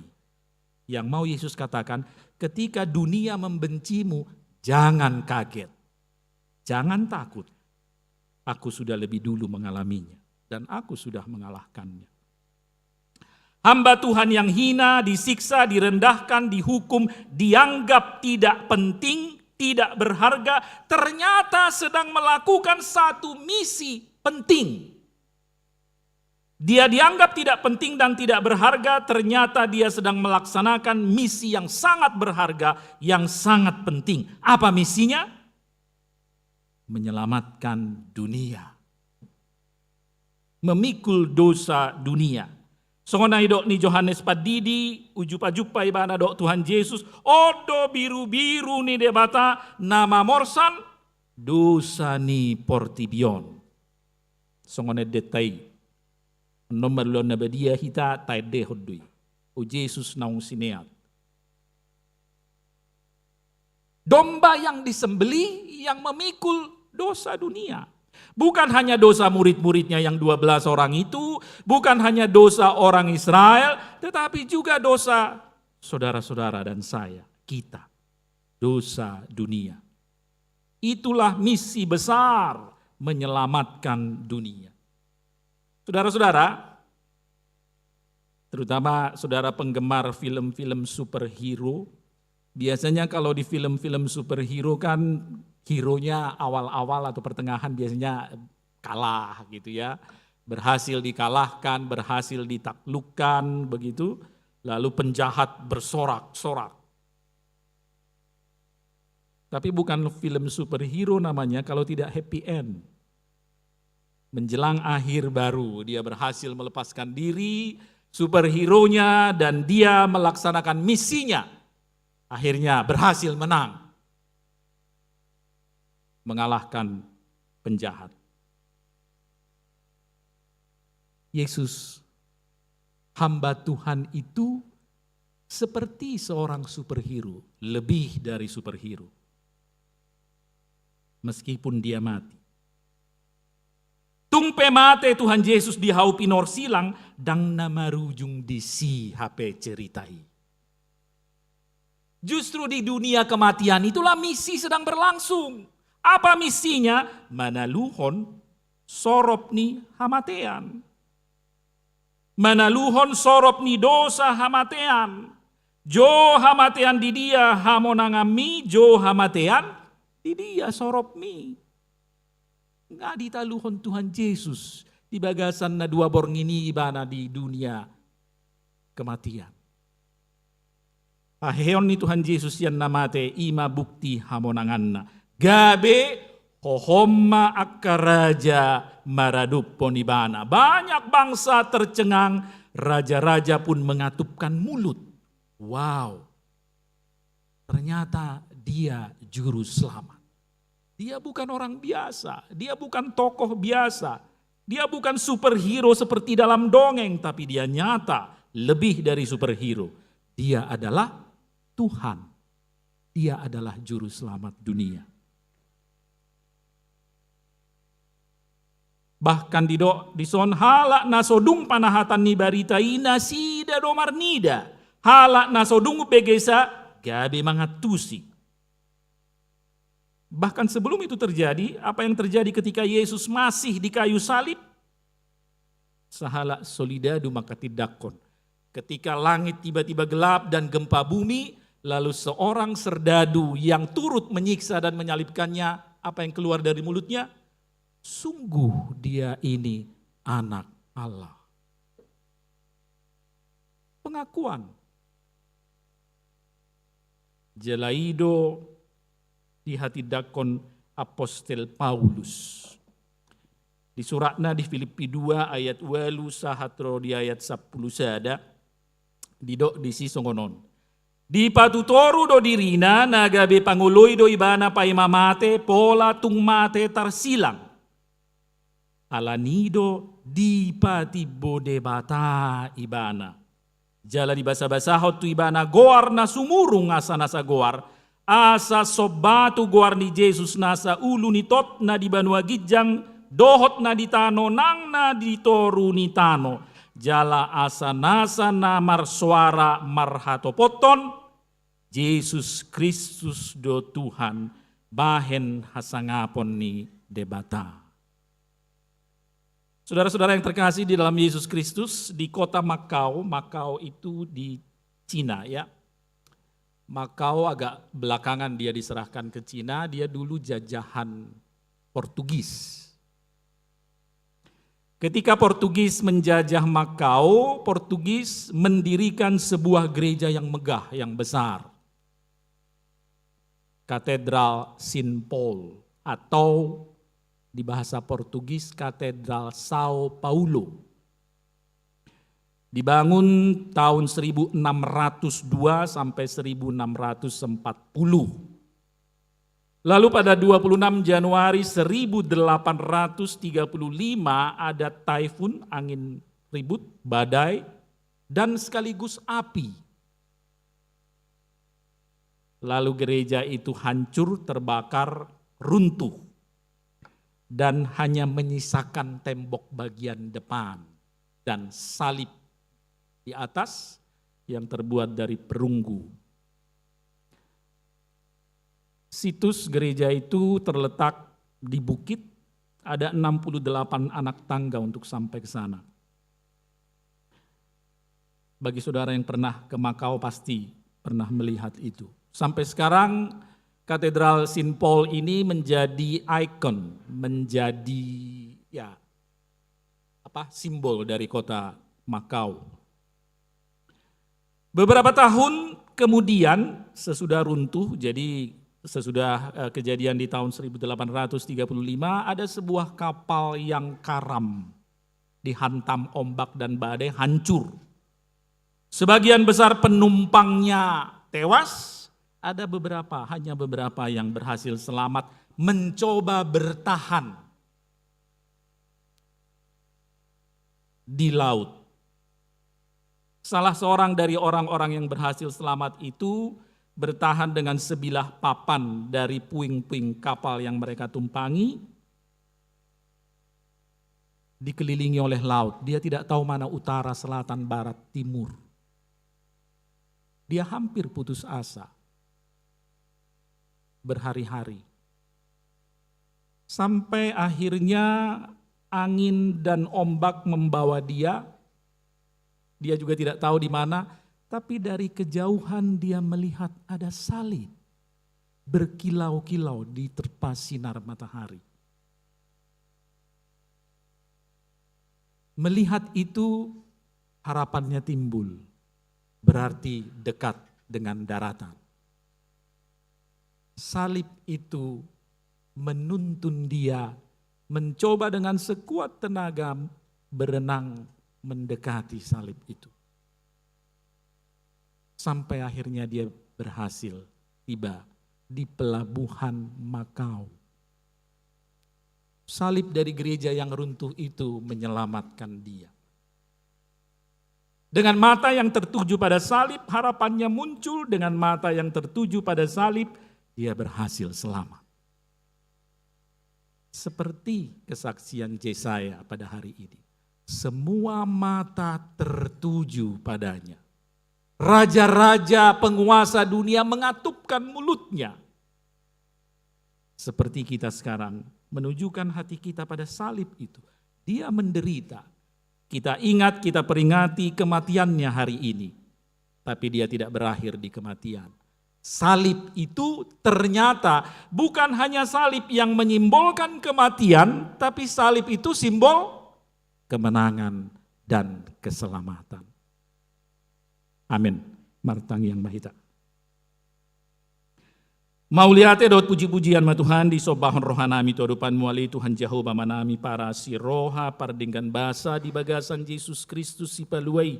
Yang mau Yesus katakan, ketika dunia membencimu, jangan kaget. Jangan takut. Aku sudah lebih dulu mengalaminya dan aku sudah mengalahkannya. Hamba Tuhan yang hina, disiksa, direndahkan, dihukum, dianggap tidak penting, tidak berharga, ternyata sedang melakukan satu misi penting. Dia dianggap tidak penting dan tidak berharga, ternyata dia sedang melaksanakan misi yang sangat berharga, yang sangat penting. Apa misinya? Menyelamatkan dunia. Memikul dosa dunia. Songon na didok ni Johannes Pandidi, ujup-ajuppa ibana dohot Tuhan Jesus, on do birubiru ni Debata na mamorsan dosa ni portibi on. Songon endenta i, annon ma di ulaon na badia hita taendehon do i. O Jesus naung sineat. Domba yang disembelih yang memikul dosa dunia. Bukan hanya dosa murid-muridnya yang dua belas orang itu, bukan hanya dosa orang Israel, tetapi juga dosa saudara-saudara dan saya, kita. Dosa dunia. Itulah misi besar menyelamatkan dunia. Saudara-saudara, terutama saudara penggemar film-film superhero, biasanya kalau di film-film superhero kan hero-nya awal-awal atau pertengahan biasanya kalah gitu ya. Berhasil dikalahkan, berhasil ditaklukkan begitu, lalu penjahat bersorak-sorak. Tapi bukan film superhero namanya kalau tidak happy end. Menjelang akhir baru dia berhasil melepaskan diri, superhero-nya, dan dia melaksanakan misinya. Akhirnya berhasil menang. Mengalahkan penjahat. Yesus, hamba Tuhan itu seperti seorang superhero, lebih dari superhero. Meskipun dia mati. Tung pe mate Tuhan Jesus di hau pinorsilang, ndang na marujung disi hape cerita i. Justru di dunia kematian itulah misi sedang berlangsung. Apa misinya? Manaluhon sorop ni hamatean. Manaluhon sorop ni dosa hamatean. Jo hamatean di dia hamonanganmi, jo hamatean di dia soropmi. Nga ditaluhon Tuhan Jesus di bagasan na dua borngin i ibana di dunia kematian. Paheheon ni Tuhan Jesus sian na mate, i ma bukti hamonanganna. Gabe hohom ma angka raja maradophon ibana. Banyak bangsa tercengang, raja-raja pun mengatupkan mulut. Wow. Ternyata dia juru selamat. Dia bukan orang biasa, dia bukan tokoh biasa, dia bukan superhero seperti dalam dongeng, tapi dia nyata lebih dari superhero. Dia adalah Tuhan. Dia adalah juru selamat dunia. Bahkan didok dison, halak na so dung panahatan ni barita i nasida do marnida. Halak na so dung bege sa gabe mangantusi. Bahkan sebelum itu terjadi, apa yang terjadi ketika Yesus masih di kayu salib? Sahalak soldadu manghatindanghon. Ketika langit tiba-tiba gelap dan gempa bumi, lalu seorang serdadu yang turut menyiksa dan menyalibkannya, apa yang keluar dari mulutnya? Sungguh dia ini anak Allah. Pengakuan. Jala i do dihatindanghon apostel Paulus. Di suratna di Filipi dua ayat ualu sahat ro di ayat sampulu sada, didok disi songon on. Dipatutoru do dirina, na gabe pangoloi do ibana paima mate, pola tung mate tarsilang. Alani i do dipatimbo Debata ibana. Jala dibasabasahon tu ibana goar na sumurung asa nasa goar, asa somba tu goar ni Jesus nasa ulu ni tot na di banua ginjang, dohot na di tano nang na di toru ni tano. Jala asa nasa na marsoara marhatopothon, Jesus Kristus do Tuhan, bahen hasangapon ni Debata. Saudara-saudara yang terkasih di dalam Yesus Kristus, di kota Makau, Makau itu di Cina, ya. Makau agak belakangan dia diserahkan ke Cina, dia dulu jajahan Portugis. Ketika Portugis menjajah Makau, Portugis mendirikan sebuah gereja yang megah, yang besar. Katedral Saint Paul, atau di bahasa Portugis Katedral São Paulo. Dibangun tahun seribu enam ratus dua sampai seribu enam ratus empat puluh. Lalu pada dua puluh enam Januari seribu delapan ratus tiga puluh lima ada taifun, angin ribut, badai, dan sekaligus api. Lalu gereja itu hancur, terbakar, runtuh, dan hanya menyisakan tembok bagian depan dan salib di atas yang terbuat dari perunggu. Situs gereja itu terletak di bukit, ada enam puluh delapan anak tangga untuk sampai ke sana. Bagi saudara yang pernah ke Makau, pasti pernah melihat itu. Sampai sekarang, Katedral Saint Paul ini menjadi ikon, menjadi, ya, apa, simbol dari kota Makau. Beberapa tahun kemudian, sesudah runtuh, jadi sesudah, eh, kejadian di tahun seribu delapan ratus tiga puluh lima, ada sebuah kapal yang karam dihantam ombak dan badai, hancur. Sebagian besar penumpangnya tewas, ada beberapa, hanya beberapa yang berhasil selamat mencoba bertahan di laut. Salah seorang dari orang-orang yang berhasil selamat itu bertahan dengan sebilah papan dari puing-puing kapal yang mereka tumpangi, dikelilingi oleh laut. Dia tidak tahu mana utara, selatan, barat, timur. Dia hampir putus asa. Berhari-hari. Sampai akhirnya angin dan ombak membawa dia. Dia juga tidak tahu di mana, tapi dari kejauhan dia melihat ada salib berkilau-kilau diterpa sinar matahari. Melihat itu, harapannya timbul, berarti dekat dengan daratan. Salib itu menuntun dia mencoba dengan sekuat tenaga berenang mendekati salib itu. Sampai akhirnya dia berhasil tiba di pelabuhan Makau. Salib dari gereja yang runtuh itu menyelamatkan dia. Dengan mata yang tertuju pada salib, harapannya muncul. Dengan mata yang tertuju pada salib, dia berhasil selamat. Seperti kesaksian Yesaya pada hari ini, semua mata tertuju padanya. Raja-raja, penguasa dunia mengatupkan mulutnya. Seperti kita sekarang menunjukkan hati kita pada salib itu. Dia menderita. Kita ingat, kita peringati kematiannya hari ini. Tapi dia tidak berakhir di kematian. Salib itu ternyata bukan hanya salib yang menyimbolkan kematian, tapi salib itu simbol kemenangan dan keselamatan. Amin. Martangiang ma hita. Mauliate dohot puji-pujian ma Tuhan, disombahon rohanami tu adopanMu ale Tuhan Jahowa Amanami, parasi roha, pardenggan basa di bagasan Jesus Kristus Sipalua i.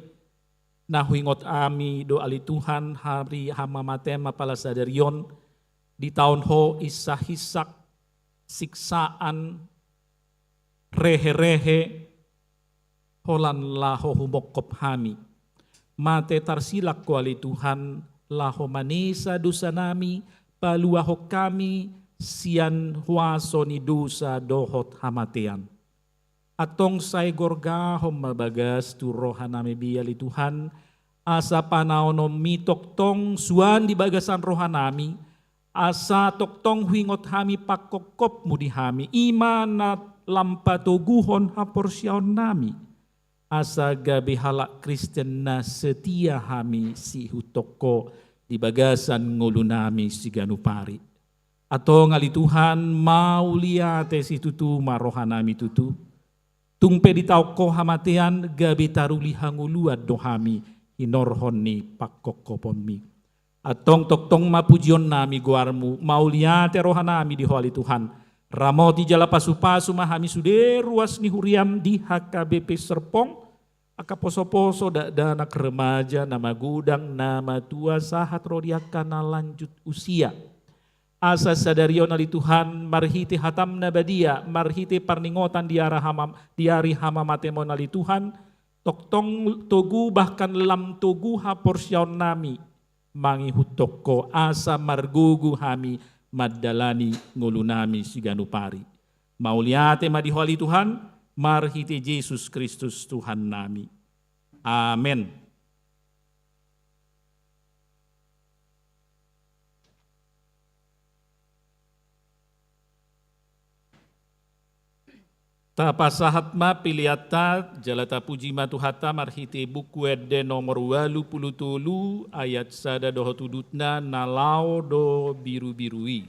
Na huingot hami do ale Tuhan, ari hamamatean ma pala sadari on, ditaon Ho insak-insak, siksaan, rehe-rehe, holan laho humongkop hami. Mate tarsilak Ho ale Tuhan, laho manesa dosanami, paluahon hami sian huaso ni dosa dohot hamatean. Antong sai gorgahon ma bagas tu rohanami be ale Tuhan, asa panaononMi tongtong suan di bagasan rohanami, asa tongtong huingot hami pangkophopMu di hami, i ma na lam patoguhon haporseaonnami, asa gabe halak Kristen na setia hami siihuthon Ho di bagasan ngolunami siganup ari. Antong ale Tuhan, mauliate situtu ma rohanami tutu. Tung pe ditaon Ho hamatean, gabe taruli hangoluan do hami hinorhon ni pangkophopMi. Antong tongtong ma pujionnami goarMu, mauliate rohanami di Ho ale Tuhan. Ramoti jala pasu-pasu ma hami sude ruas ni huriaM di H K B P Serpong, angka poso-poso, dakdanak, remaja, na magodang, na matua, sahat ro di angka na lanjut usia. Asa sadari on ale Tuhan, marhite hataM na badia, marhite parningotan di ari hamam-, di ari hamamateMon ale Tuhan, tongtong togu bahkan lam togu haporseaonnami mangihuthon Ho, asa margogo hami mandalani ngolunami siganup ari. Mauliate ma di Ho ale Tuhan, marhite Jesus Kristus Tuhannami. Amen. Tapasahat ma peleanta, jala tapuji ma Tuhanta marhite Buku Ende nomor ualu pulu tolu, ayat sada dohot udutna, na laho do birubiru i.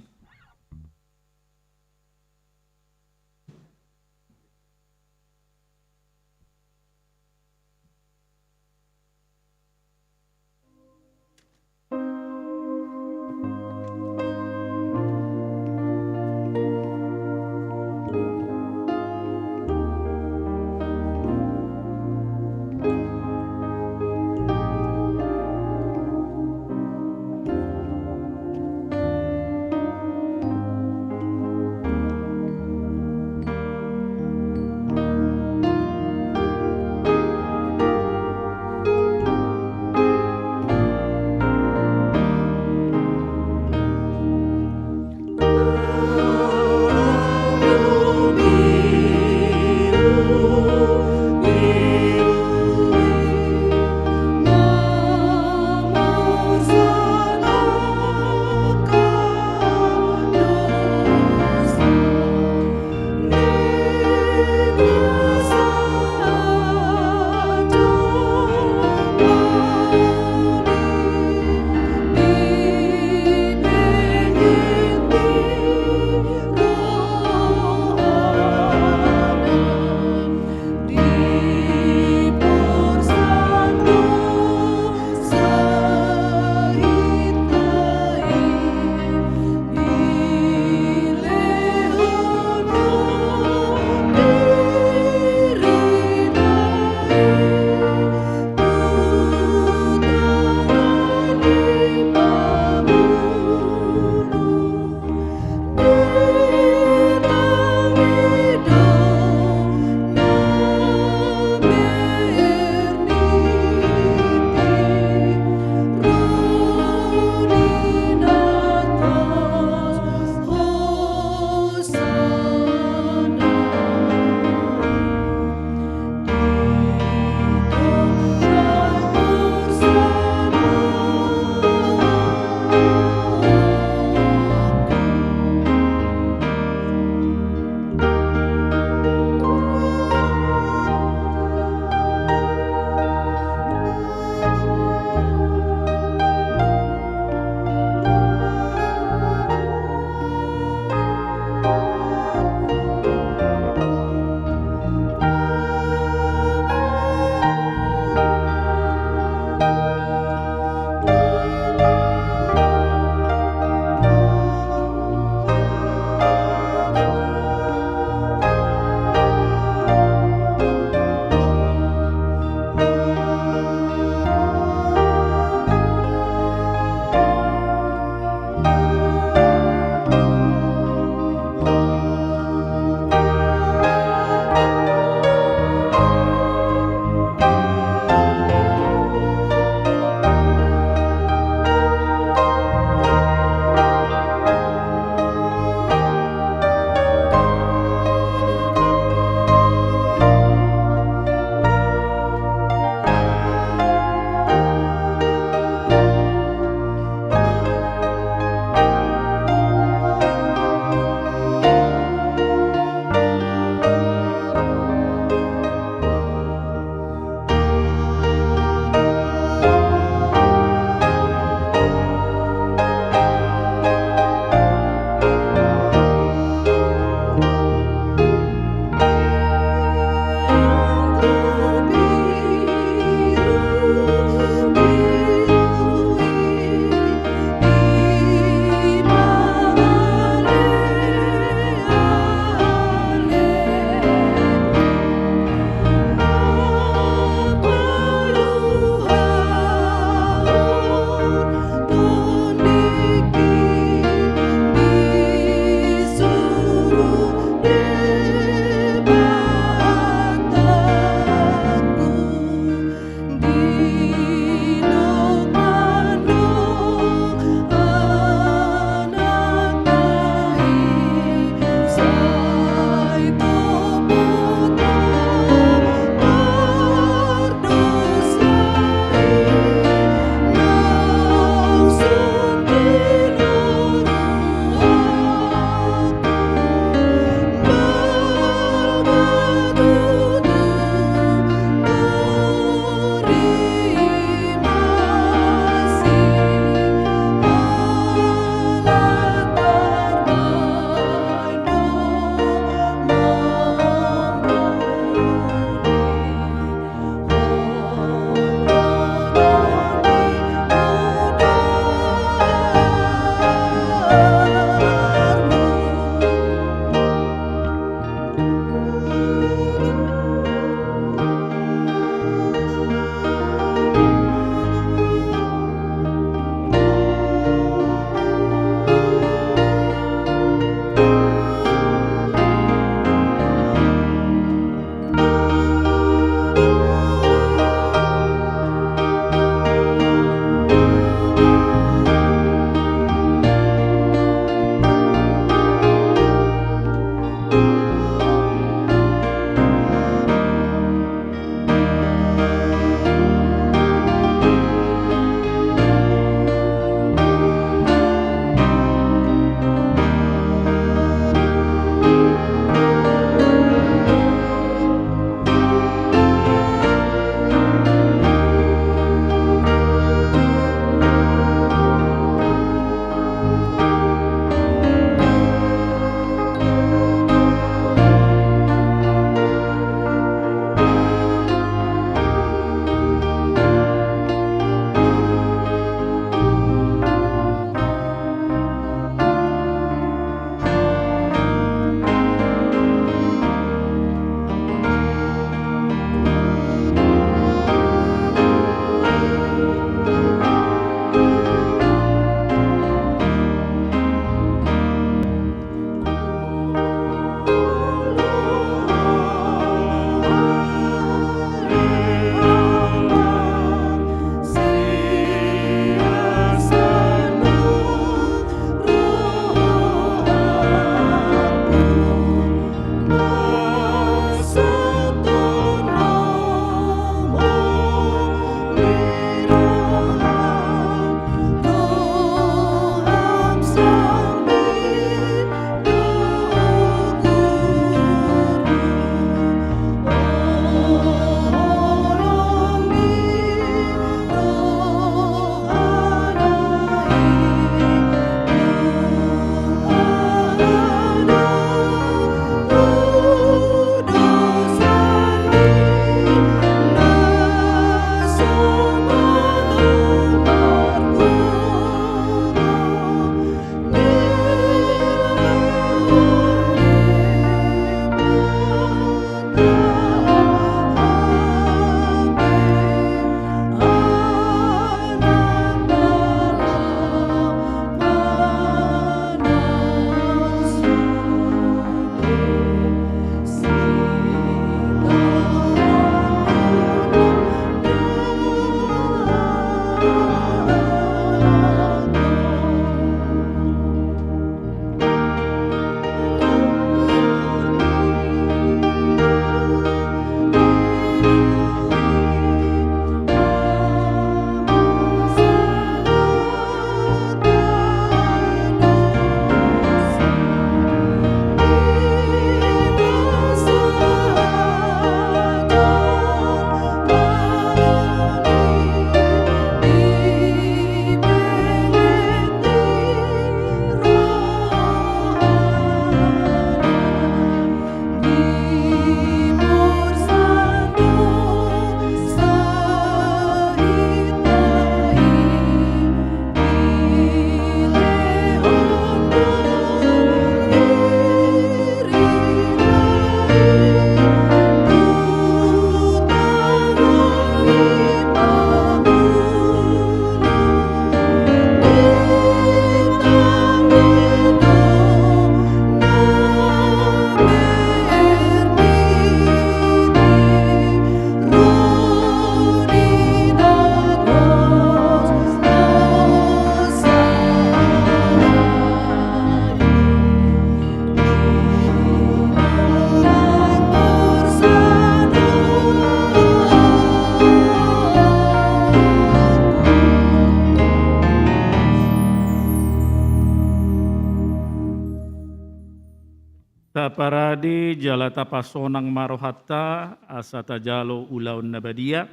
Ade jala tapasonang ma rohanta, asa tajalo ulaon na badia.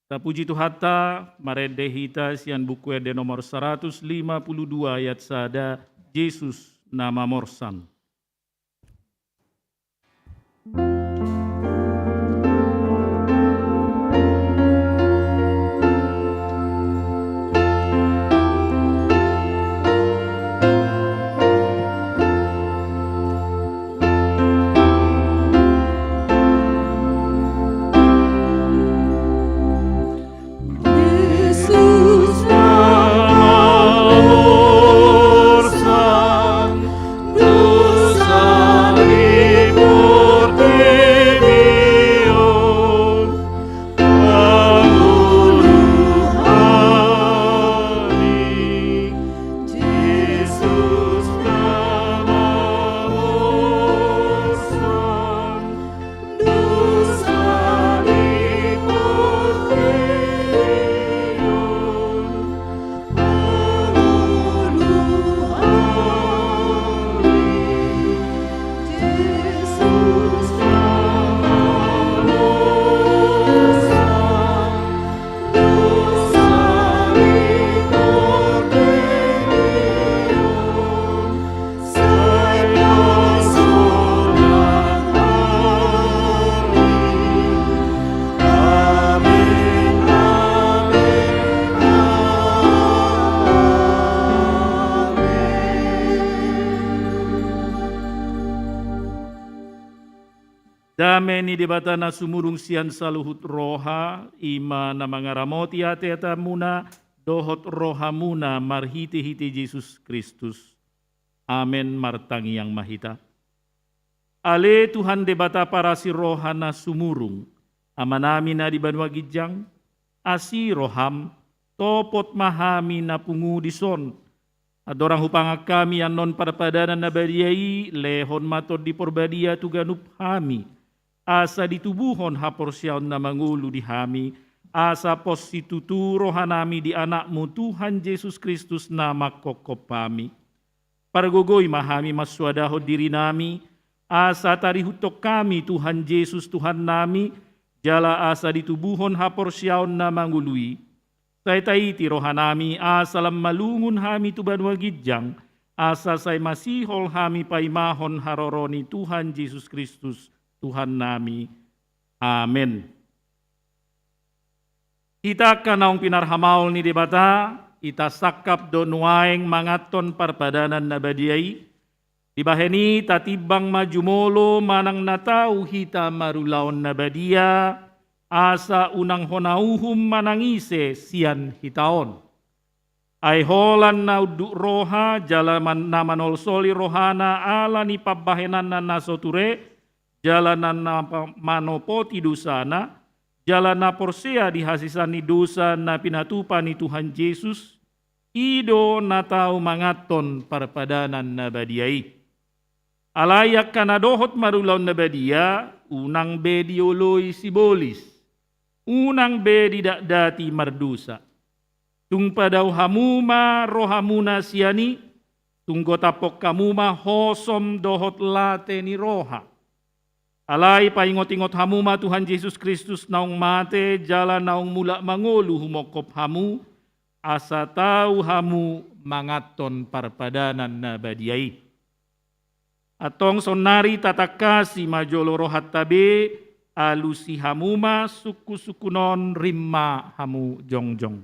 Tapuji Tuhanta, marende hita sian Buku Ende nomor saratus lima pulu dua ayat sada, Jesus na mamorsan. Dame ni Debata na sumurung sian saluhut roha, i ma na mangaramoti ateateamuna dohot rohamuna marhitehite Jesus Kristus. Amen. Martangiang ma hita. Ale Tuhan Debata parasi roha na sumurung, Amanami na di banua ginjang, asi roham, topot ma hami na pungu dison. Andorang hupangan hami annon parpadanan na badia i, lehon ma Tondi Porbadia tu ganup hami, asa ditubuhon haporseaon na mangolu di hami, asa pos situtu rohanami di Anakmu Tuhan Jesus Kristus na manghophop hami. Pargogoi ma hami mansoadahon dirinami, asa tarihuthon hami Tuhan Jesus Tuhannami, jala asa ditubuhon haporseaon na mangolu i. Sai taiti rohanami, asa lam malungun hami tu banua ginjang, asa sai masihol hami paimahon haroro ni Tuhan Jesus Kristus, Tuhannami. Amen. Hita angka naung pinarhamaol ni Debata, hita sangkap do nuaeng manganhon parpadanan na badia i. Dibahen i tatimbang ma jumolo manang na tau hita marulaon na badia, asa unang hona uhum manang ise sian hita on. Ai holan na unduk roha, jala man-, na manolsoli rohana ala ni pambahenanna na so ture, jala na, na pa-, manopoti dosana, jala na porsea di hasesaan ni dosa na pinatupa ni Tuhan Jesus, i do na tau manganhon parpadanan na badia i. Alai angka na dohot marulaon na badia, unang be dioloi sibolis, unang be didakdati mardosa. Tung padao hamu ma rohamuna sian i, tung gotaphon hamu ma hosom dohot late ni roha. Alai paingotingot hamu ma Tuhan Jesus Kristus naung mate jala naung mulak mangolu humongkop hamu, asa tau hamu manganhon parpadanan na badia i. Antong saonnari tatangkasi ma jolo rohanta be, alusi hamu ma sungkunsungkun on, rim ma hamu jongjong.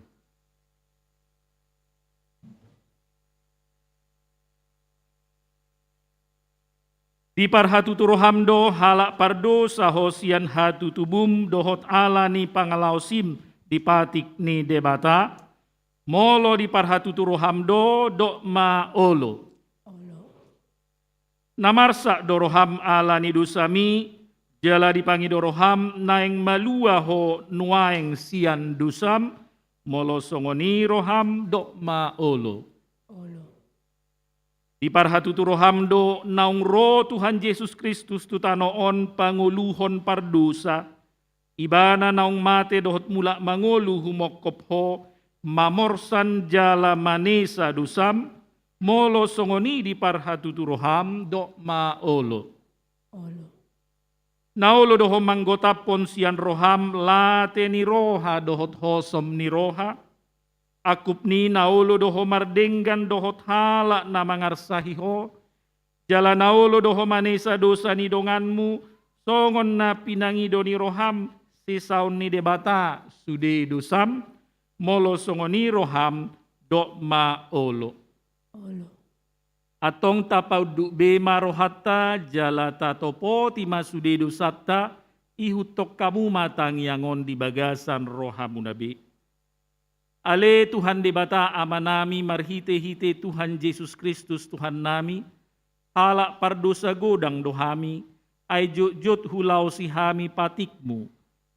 Diparhatutu roham do halak pardosa ho sian hatutubum dohot ala ni pangalaosim di patik ni Debata? Molo diparhatutu roham do, dok ma olo. Olo. Na marsak do roham ala ni dosami, jala dipangido roham naeng malua ho nuaeng sian dosam? Molo songon i roham, dok ma olo. Olo. Diparhatutu roham do naung ro Tuhan Jesus Kristus tu tano on pangoluhon pardosa, Ibana naung mate dohot mulak mangolu humongkop ho, mamorsan jala manesa dosam? Molo songon i diparhatutu roham, dok ma olo. Olo. Na olo do Ho manggotaphon sian roham late ni roha dohot hosom ni roha, angkup ni na olo do Ho mardenggan dohot halak na mangarsahi Ho, jala na olo do Ho manesa dosa ni donganmu, songon na pinangido ni roham sesaon ni Debata sude dosam, molo songon i roham, dok ma olo. Olo. Antong tapaunduk be ma rohanta jala tatopoti ma sude dosanta, ihuthon hamu ma tangiang on di bagasan rohamuna be. Ale Tuhan Debata Amanami, marhitehite Tuhan Jesus Kristus Tuhannami, halak pardosa godang do hami, ai jotjot hulaosi hami patikmu.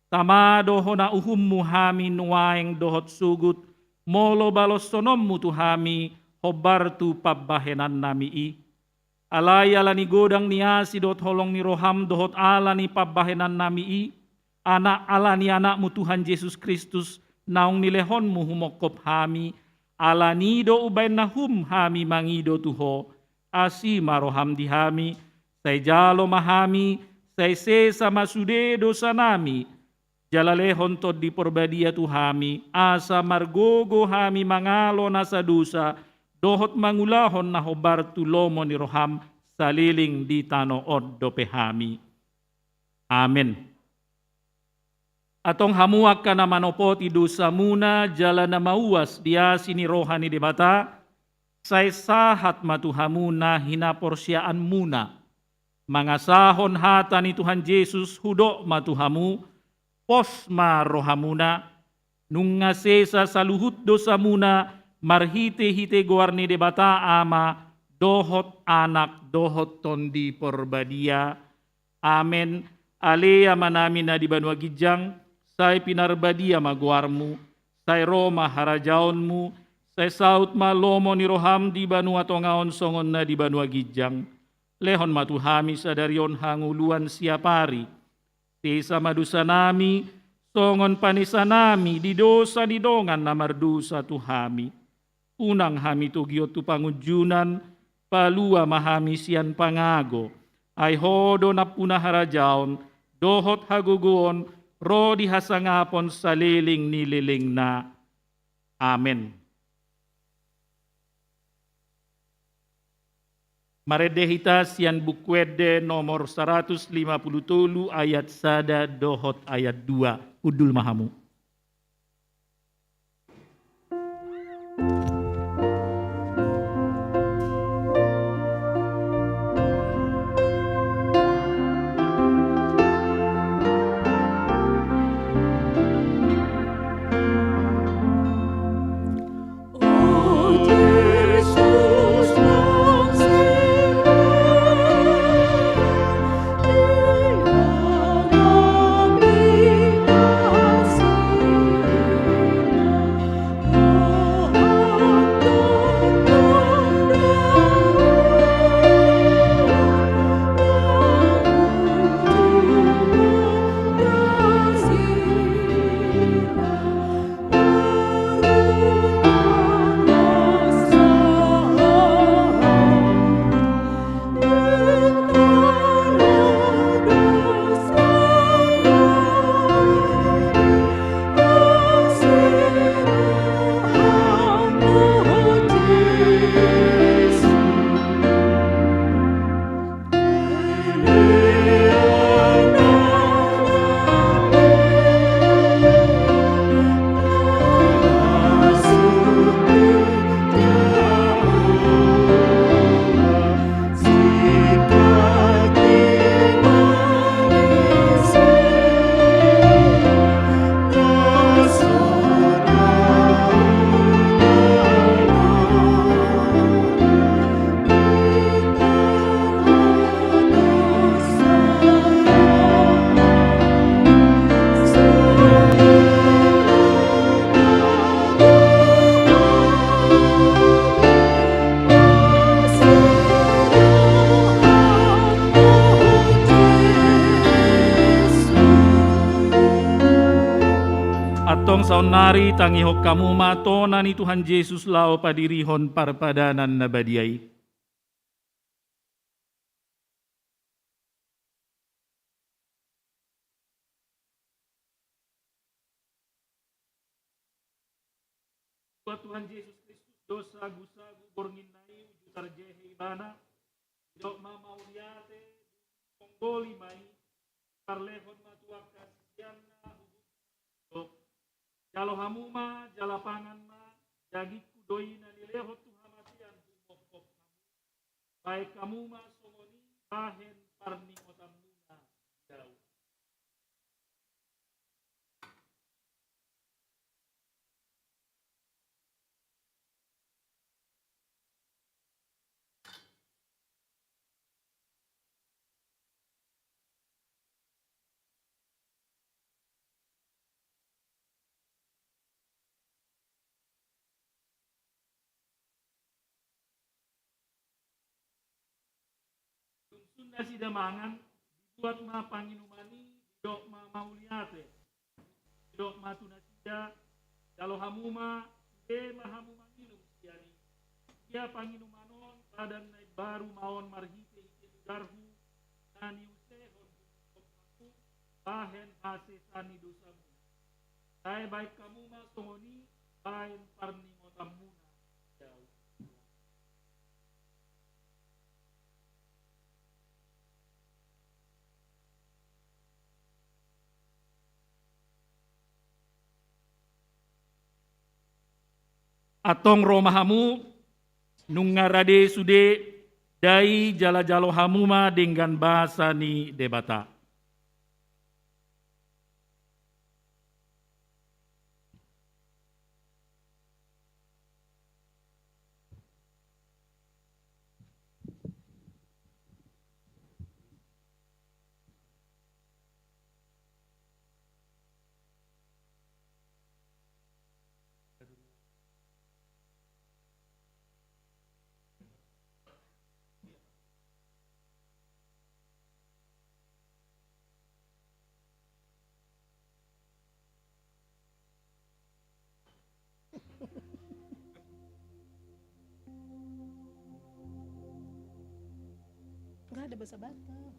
Tama do hona uhummu hami nuaeng dohot sogot, molo baloshononmu tu hami hombar tu pambahenannami i. Alai ala ni godang ni asi dohot holong ni roham dohot ala ni pambahenannami i, Anak, ala ni Anakmu Tuhan Jesus Kristus, naung nilehonmu humongkop hami, ala ni i do umbahen na hum hami mangido tu Ho, asi ma roham di hami, sai jalo ma hami, sai sesa ma sude dosanami, jala lehon Tondi Porbadia tu hami, asa margogo hami mangalo nasa dosa, dohot mangulahon na hombar tu lomo ni roham saleleng di tano on dope hami. Amen. Antong hamu angka na manopoti dosamuna jala na mauas di asi ni roha ni Debata, sai sahat ma tu hamu na hinaporseaanmuna. Mangasahon hata ni Tuhan Jesus hudok ma tu hamu, pos ma rohamuna, nunga sesa saluhut dosamuna marhitehite goar ni Debata Ama, dohot Anak, dohot Tondi Porbadia. Amen. Ale Amanami na di banua ginjang, sai pinarbadia ma goarmu, sai ro ma harajaonmu, sai saut ma lomo ni roham di banua tonga on songon na di banua ginjang. Lehon ma tu hami sadari on hangoluan siapari. Sesa ma dosanami, songon panesanami di dosa ni dongan na mardosa tu hami. Unang hami togihon tu pangunjunan, palua ma hami sian pangago. Ai Ho do nampuna harajaon, dohot hagogoon, ro di hasangapon saleleng ni lelengna. Amen. Marende hita sian Buku Ende nomor saratus lima pulu tolu ayat sada dohot ayat dua. Hundul ma hamu. Antong saonnari tangihon hamu ma tona ni Tuhan Jesus laho padirihon parpadanan na badia i. Tuhan, Tuhan Jesus Kristus do sagusagu borngin na i uju tarjehe ibana. Didok ma mauliate, dung songgoli ma i, parlehon ma tu angka siseanna, huhut didok: Jalo hamu ma, jala pangan ma, dagingku do i na nilehon tu hamatean humophop hamu. Baen hamu ma songon i bahen parningotanmuna di au. Dung sun nasida mangan, dibuat ma panginuman i, didok ma mauliate. Didok ma tu nasida: Jalo hamu ma, sude ma hamu manginum sian i. Ia panginuman on, badan na imbaru ma on marhitehite ludarhu, na niusehon humophop hamu bahen hasesaan ni dosamuna. Sai baen hamu ma songon i bahen parningotanmuna di au. Antong ro ma hamu, nunga rade sude, dai jala jalo hamu ma denggan basa ni Debata. Nggak ada bahasa Batak.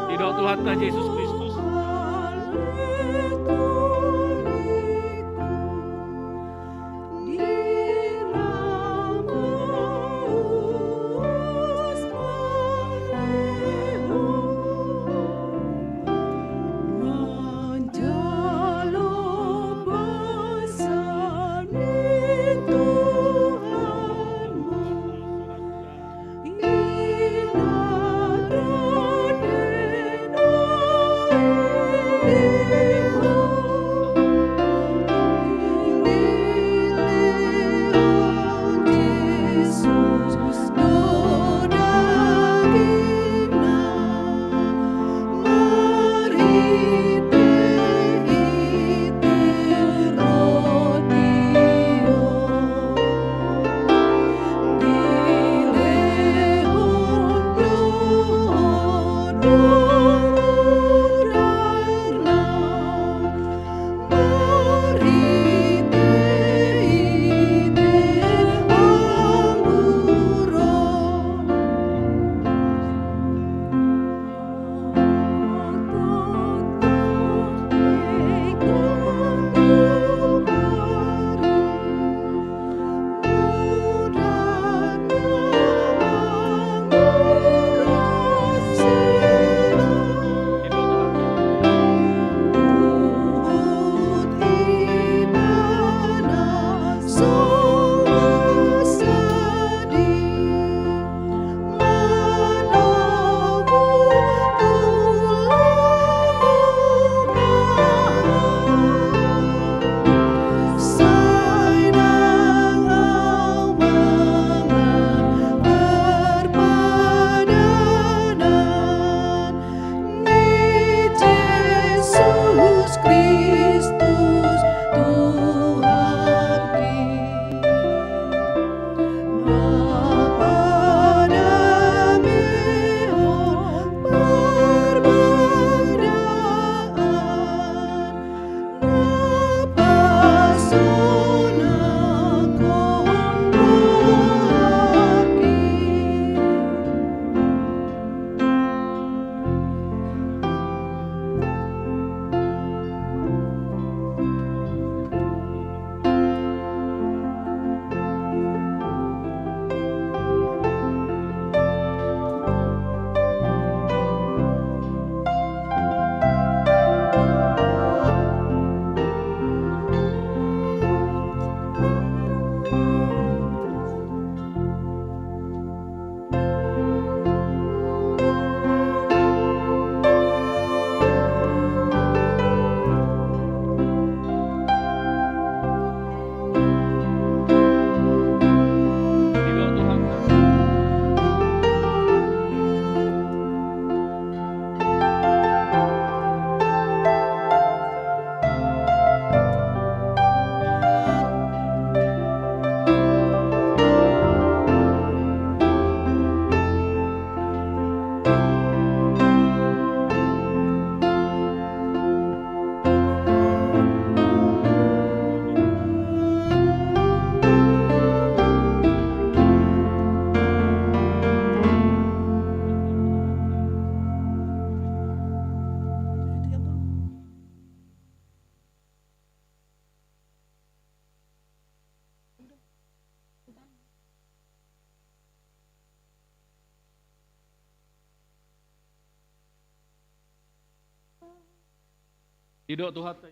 Didok Tuhanta Jesus Kristus. Didok Tuhanta.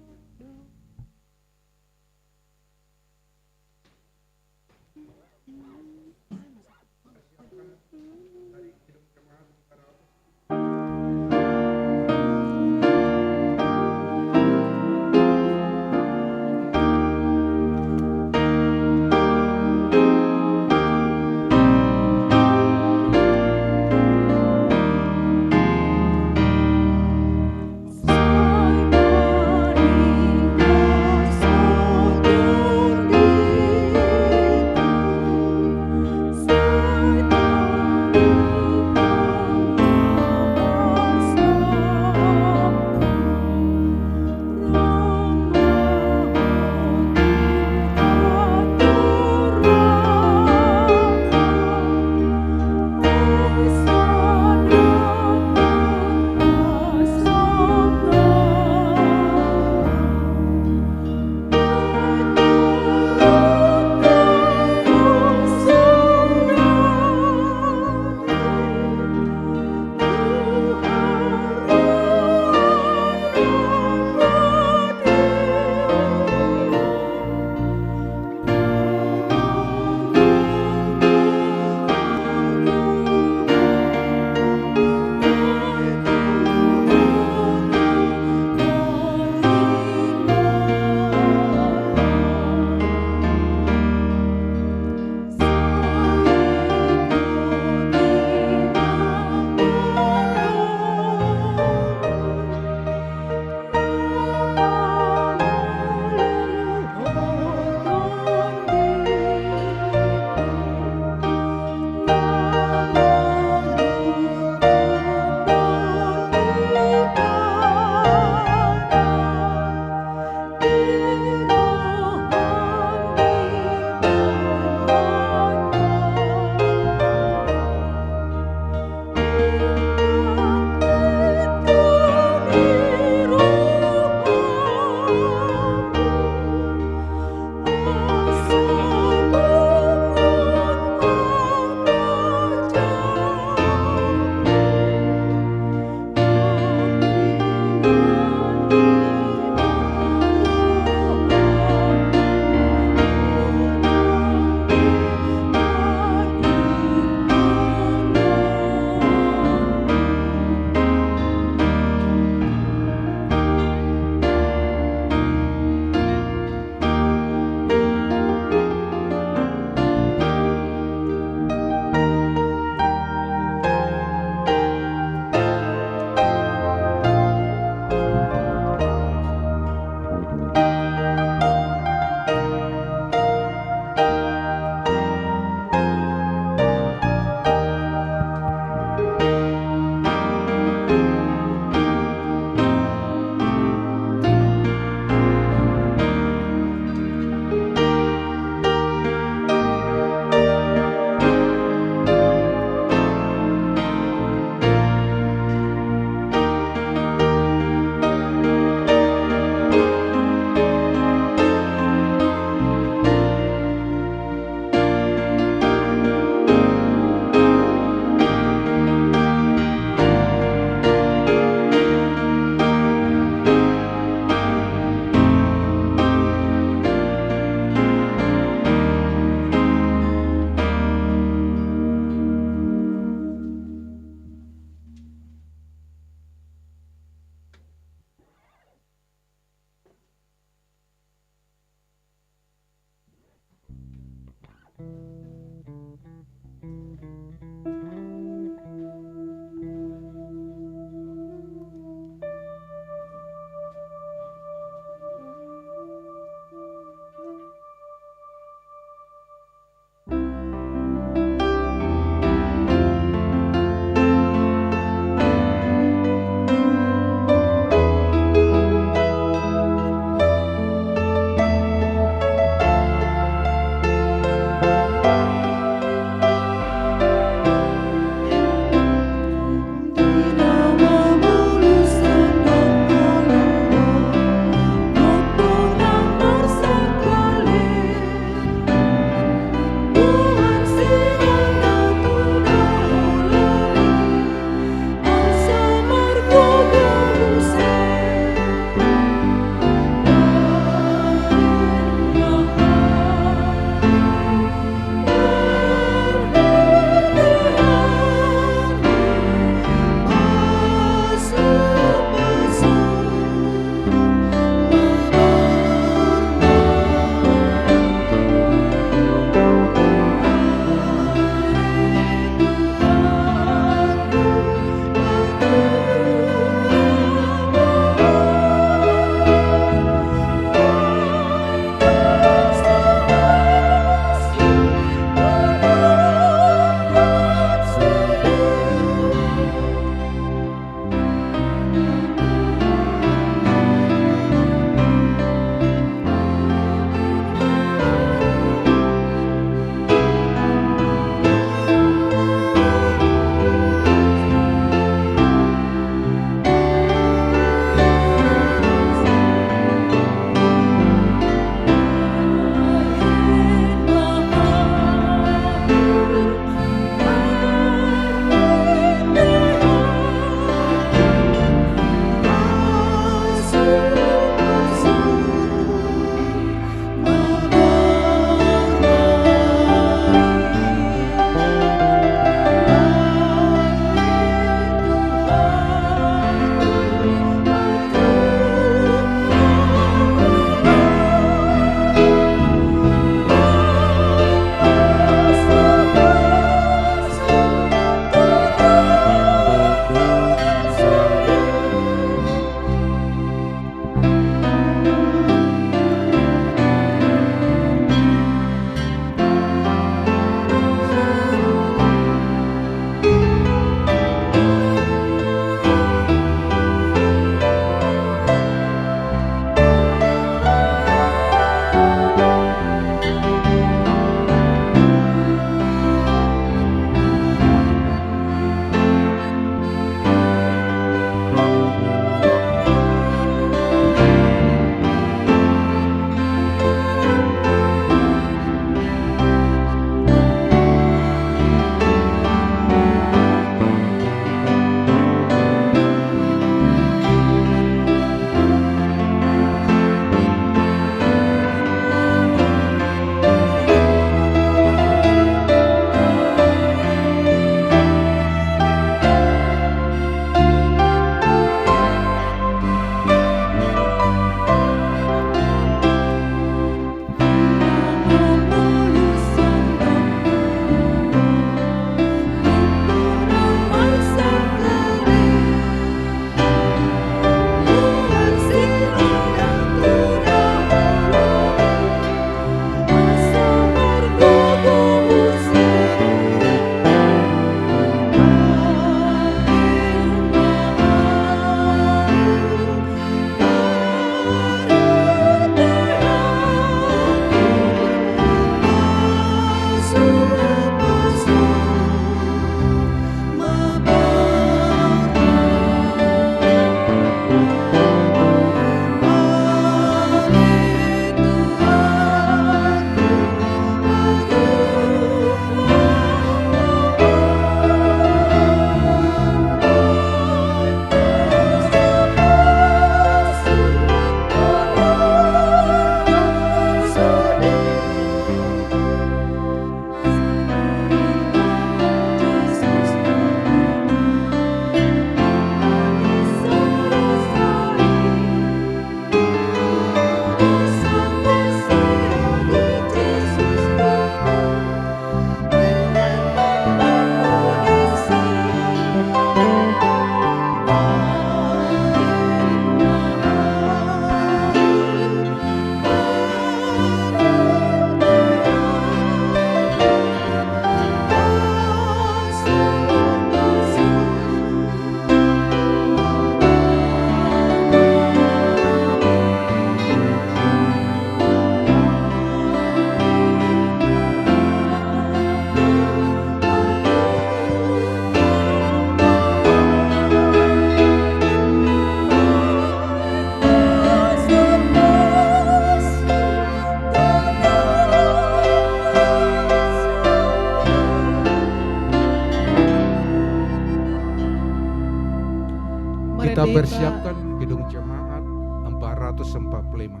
Persiapkan gedung jemaat empat ratus empat puluh lima.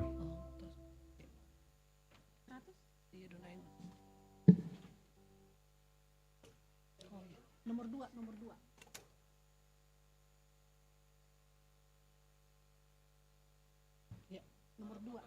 Nomor dua, nomor dua. Ya, nomor dua.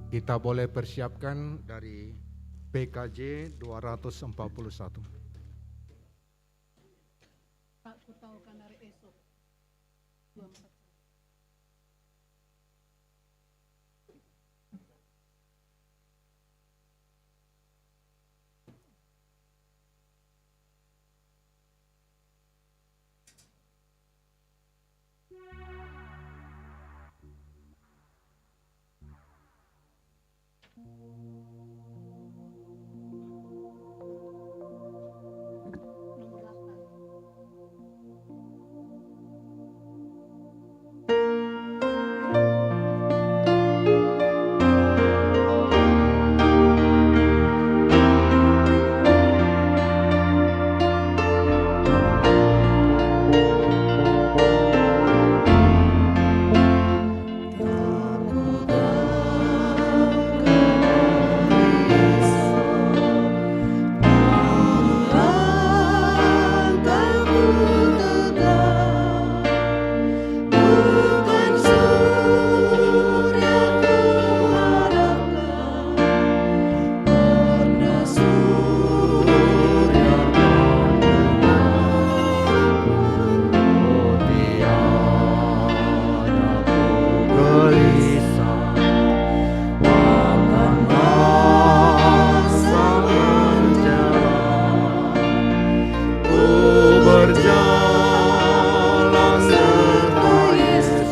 Kita boleh persiapkan dari P K J dua ratus empat puluh satu. Pak Kuto Kanari Esok. Ku berjalan serta Yesus,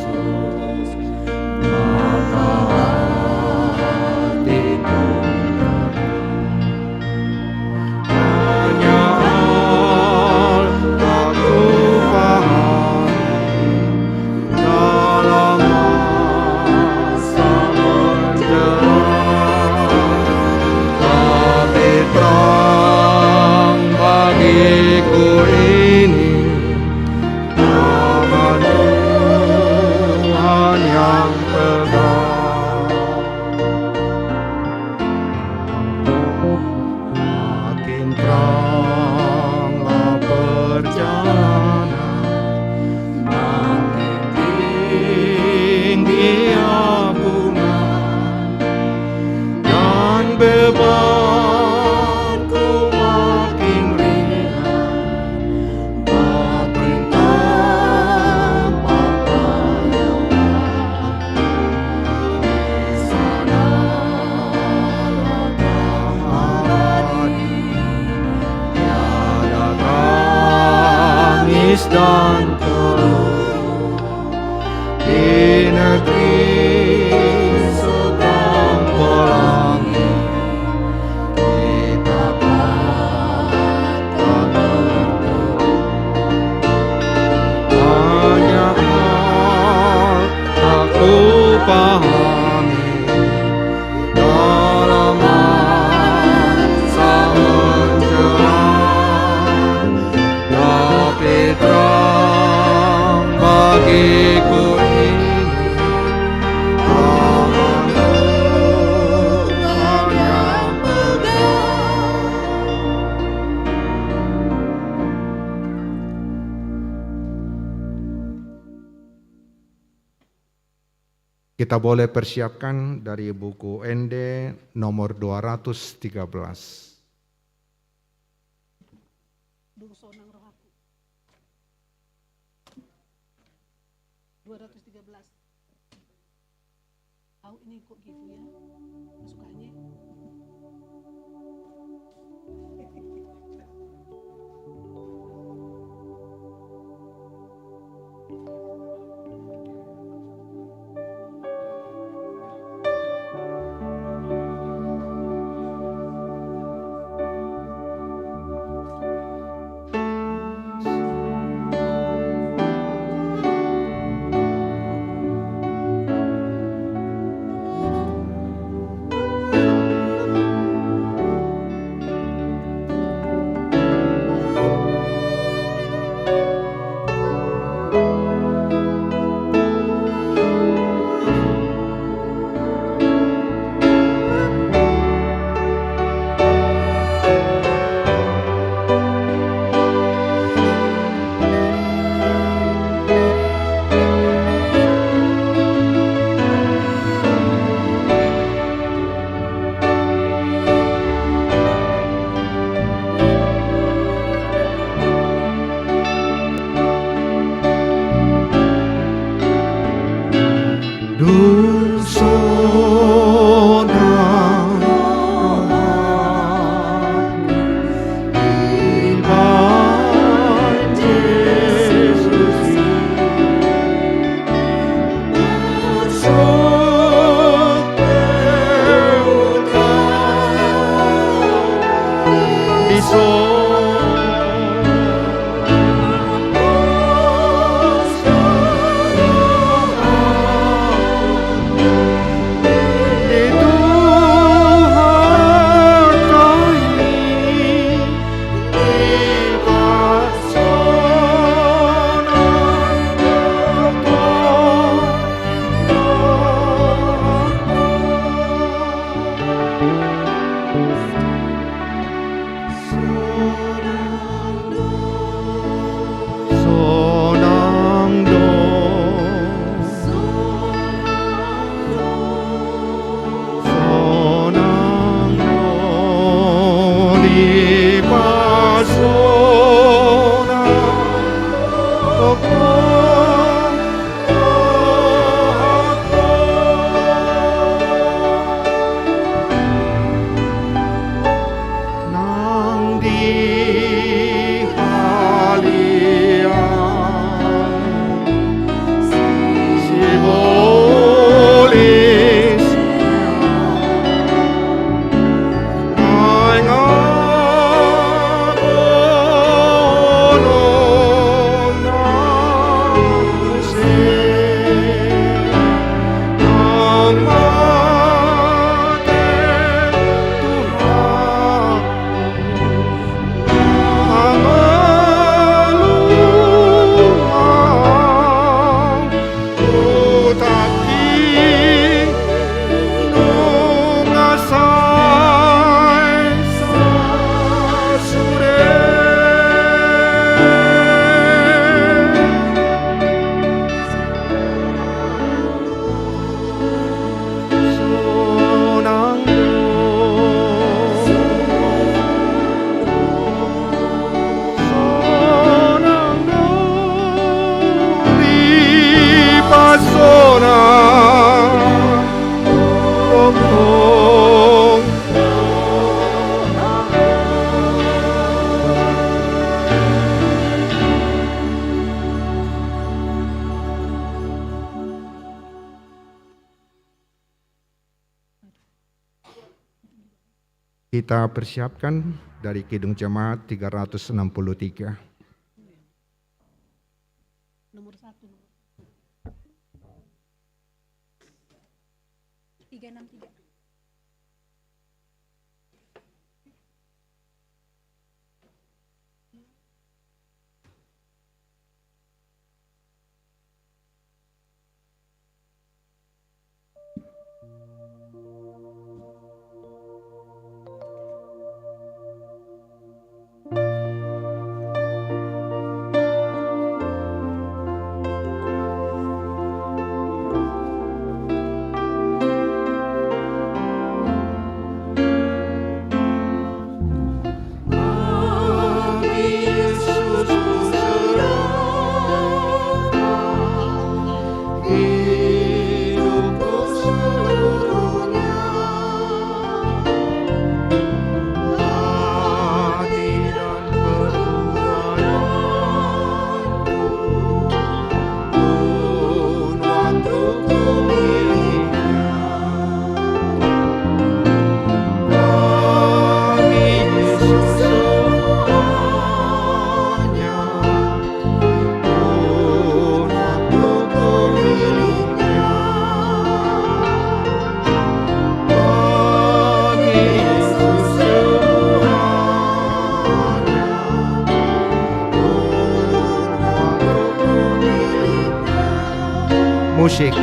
maka hatiku tenang. Hanya hal tak kupahami dalam masa menjelang, tapi terang bagiku ini tangan Tuhan yang pegang. Makin teranglah perjalanan, makin tinggi apungan, dan bebanku makin ringan, makin tampak kayauan. Di sanalah abadi, tiada tangis dan keluh. Di negeri sorga pelangi, kita akan bertemu. Banyak hal tak kupahami dalam masa menjelang, tapi terang bagiku ini tangan Tuhan yang pegang. Kita boleh persiapkan dari buku Ende nomor dua ratus tiga belas. Dung sonang rohaku. Dua ratus tiga belas. Au, ini kok gitu ya? Masuk aja. Dung sonang rohangku ibaen Jesus i, masuk pe huta di son. Sonang do. Sonang do di pasonang rohangku. Nang di haliang sibolis. Kita persiapkan dari Kidung Jemaat tiga ratus enam puluh tiga. Nomor satu. Tiga enam tiga. Musik.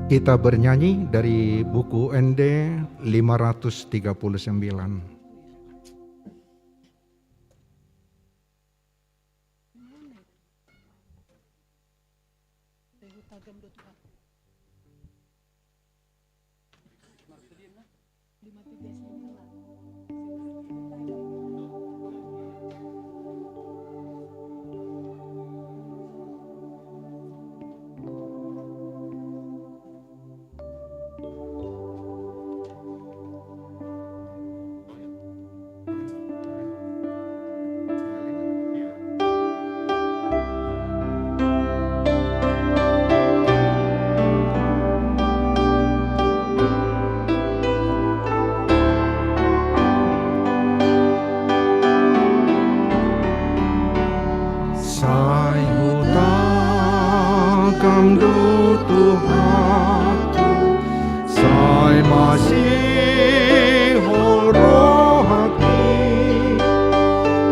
Kita bernyanyi dari buku Ende lima ratus tiga puluh sembilan. Sai hutagam do Tuhanku, sai masihol rohangki,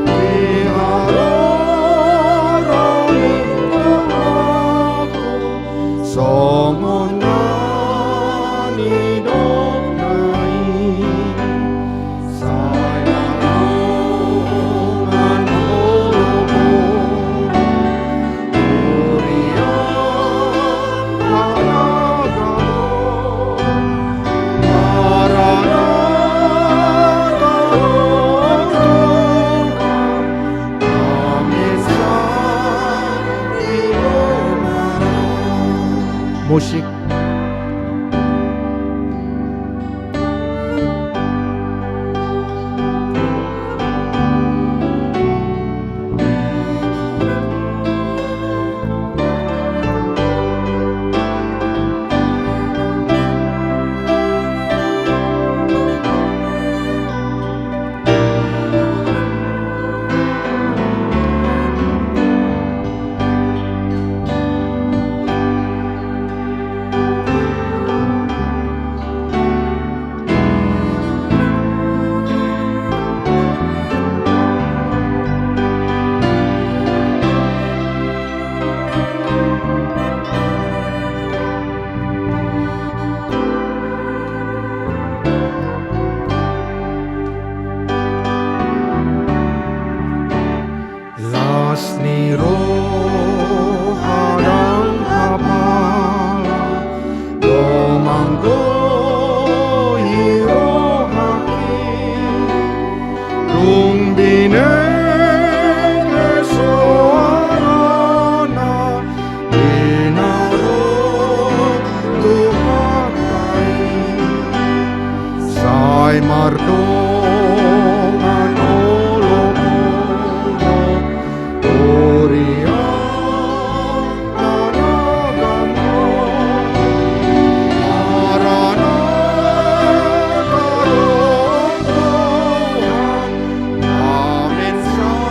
di haroro ni rohangku, songon na nidokna i. Musik. Las ni roha ndang hapala, domang do i rohangki, dung binege soarana, di na ro Tuhanta i. Sai mardongan olop-olop hurian na nagamon, harana adong Tuhan. Amen. Sai.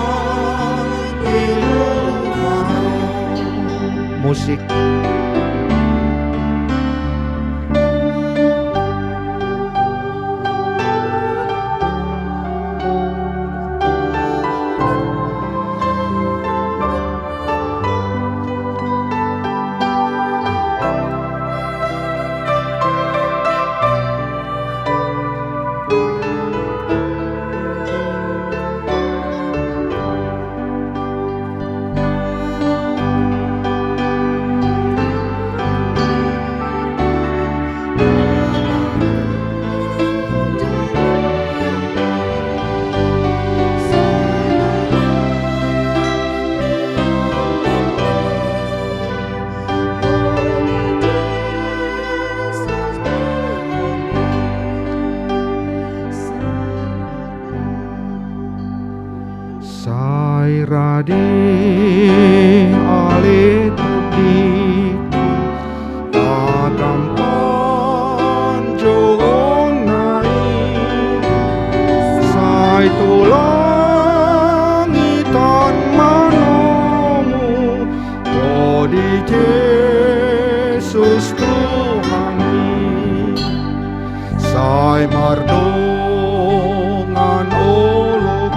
Musik. Sai rade ale tondingku, tagam panjouonna i, sai tu langit an manomu, Ho di Jesus Tuhanmi, sai mardongan olop-olop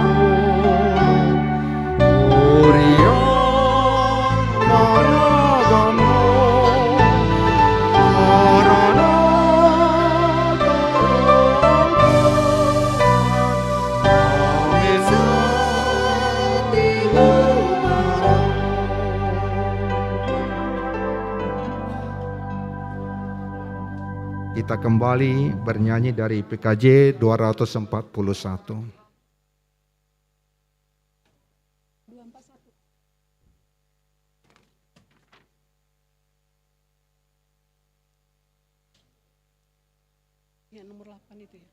hurian na nagamon, Kita kembali bernyanyi dari P K J dua ratus empat puluh satu. Ya, nomor delapan itu ya.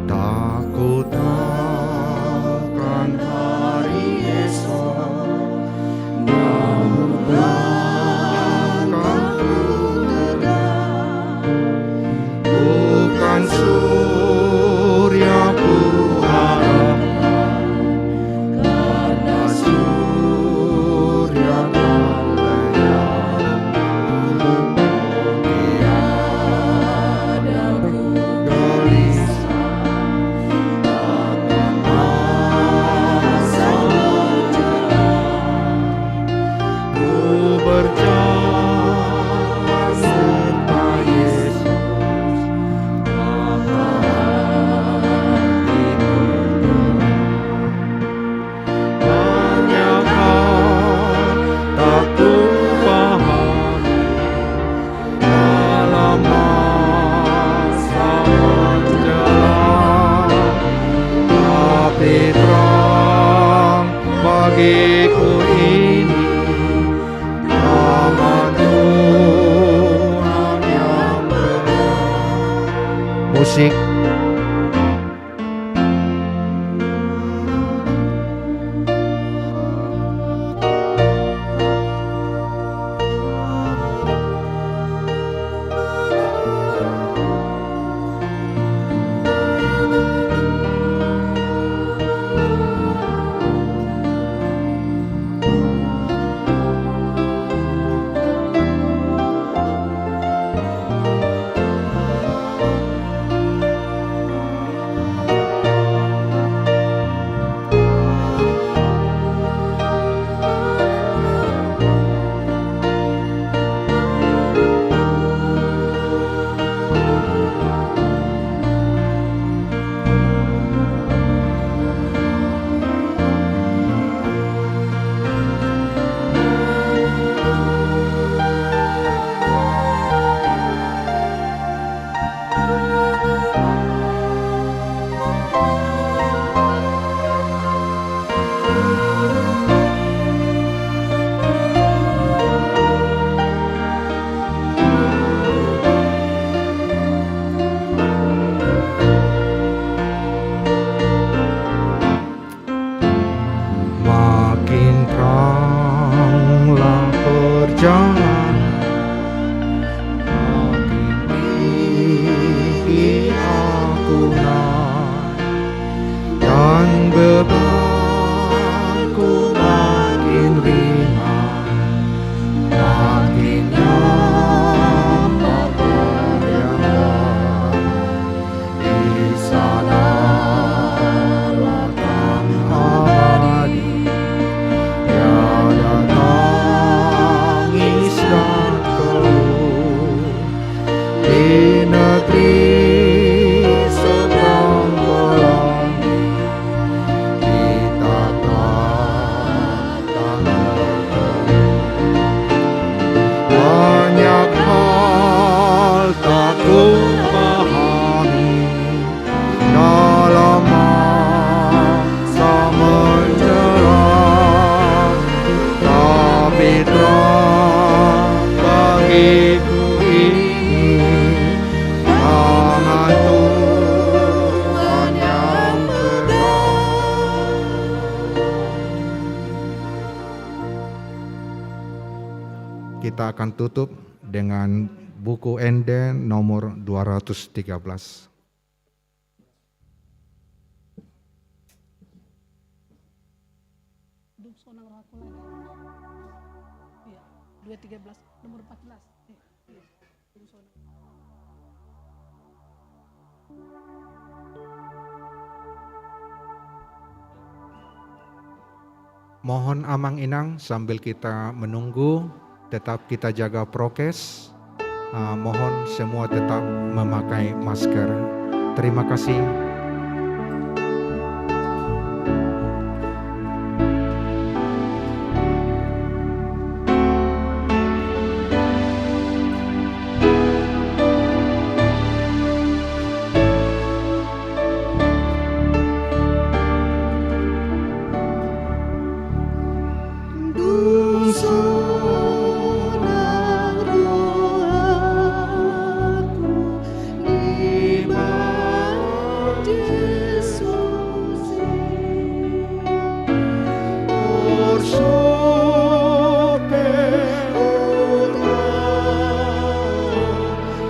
Takutkan hari esok, namun langkahku tegak. Bukan surya kuharapkan, karena surya kan lenyap. Tiada ku gelisah akan masa menjelang. Ku berjalan serta Yesus, maka hatiku tenang. Banyak hal tak kupahami dalam masa menjelang, tapi terang bagiku ini, nama Tuhan yang berkah. Musik. Makin teranglah perjalanan, makin tinggi aku naik, dan bebanku makin ringan, makin nyaman berjalan. Di sana lakang abadi, tiada tangis dan keluh. Di negeri seberang pelangi, kita tak Banyak hal tak kupahami dalam masa menjelang, tapi terang bagiku ini tangan Tuhan yang pegang. Kita akan tutup dengan buku Ende nomor dua ratus tiga belas. Dung sonang rohangku lagi. Iya, dua tiga belas, nomor empat belas. Iya, iya. Dung sonang. Mohon Amang Inang, sambil kita menunggu, tetap kita jaga prokes. Ah, mohon semua tetap memakai masker. Terima kasih. Dung sonang rohangku di Tuhan Jesus i, porsuk pe huta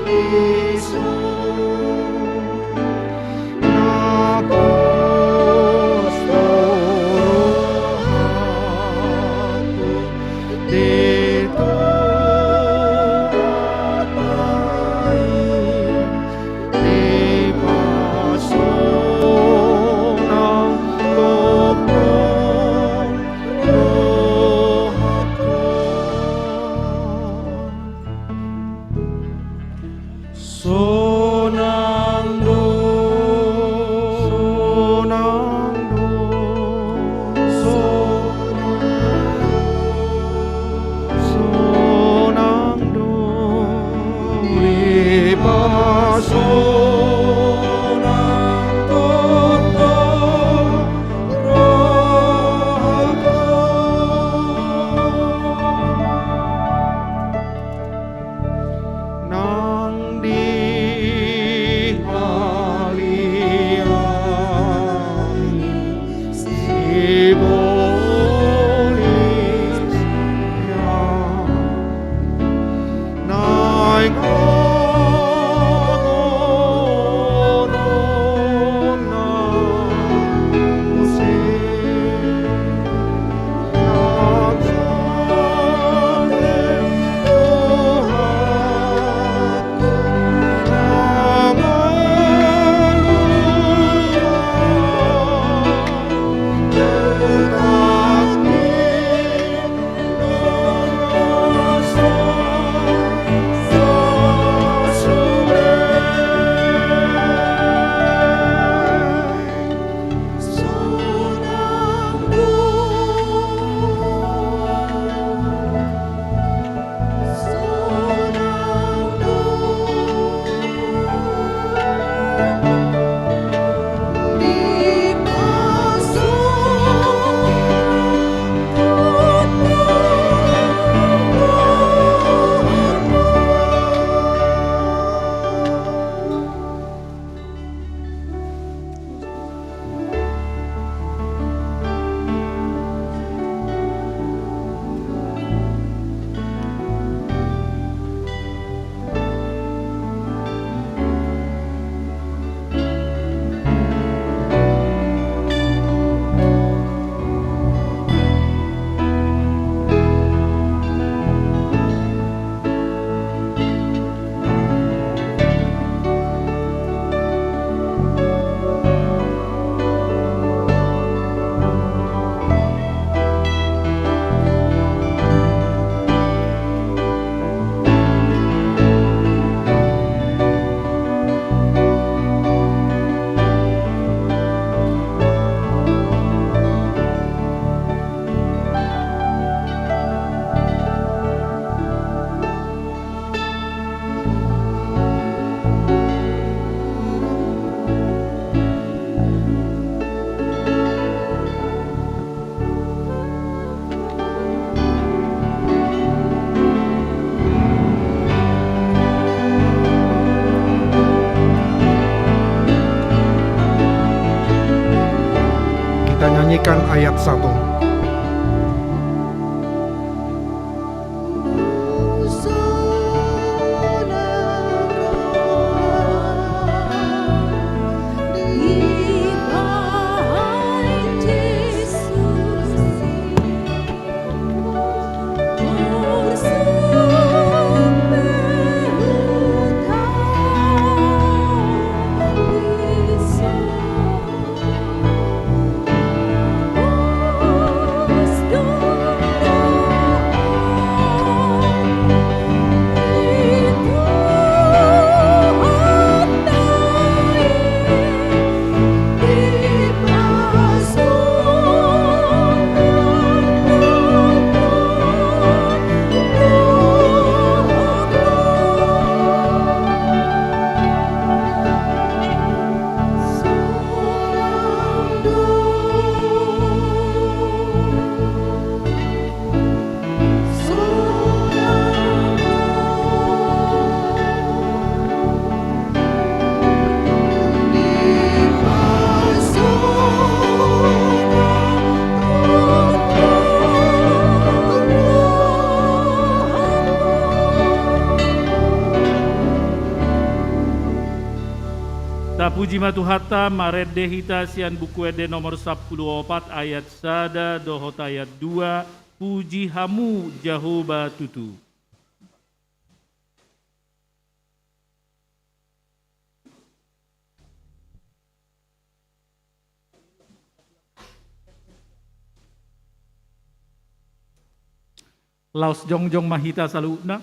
i son. Na pos do rohangku di Tuhanta i, dipasonang Ho rohangku. Sonang do, sonang do, sonang do, sonang do, dipasonang Ho rohangku. Nang di haliang i sibolis ia, naeng gogo nang muse. Kita nyanyikan ayat satu. Puji ma Tuhanta, marende hita sian Buku Ende nomor sampulu opat ayat sada dohot ayat dua. Puji hamu Jahowa tutu. Laos jongjong ma hita saluhutna.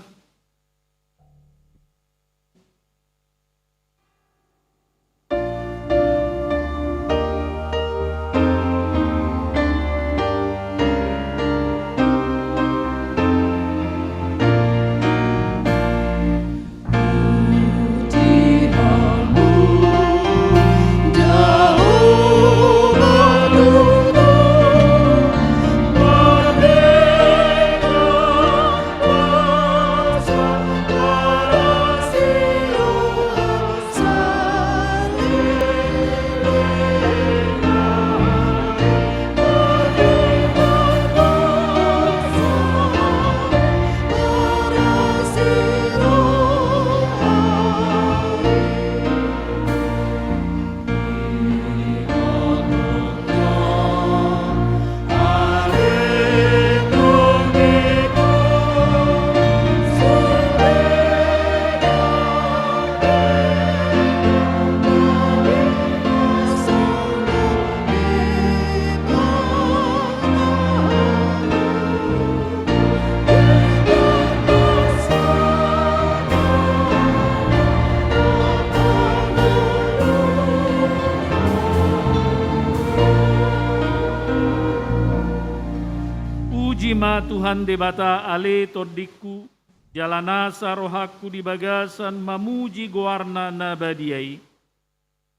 Puji ma Tuhan Debata, ale tondingku, jala nasa rohangku di bagasan mamuji goarna na badia i.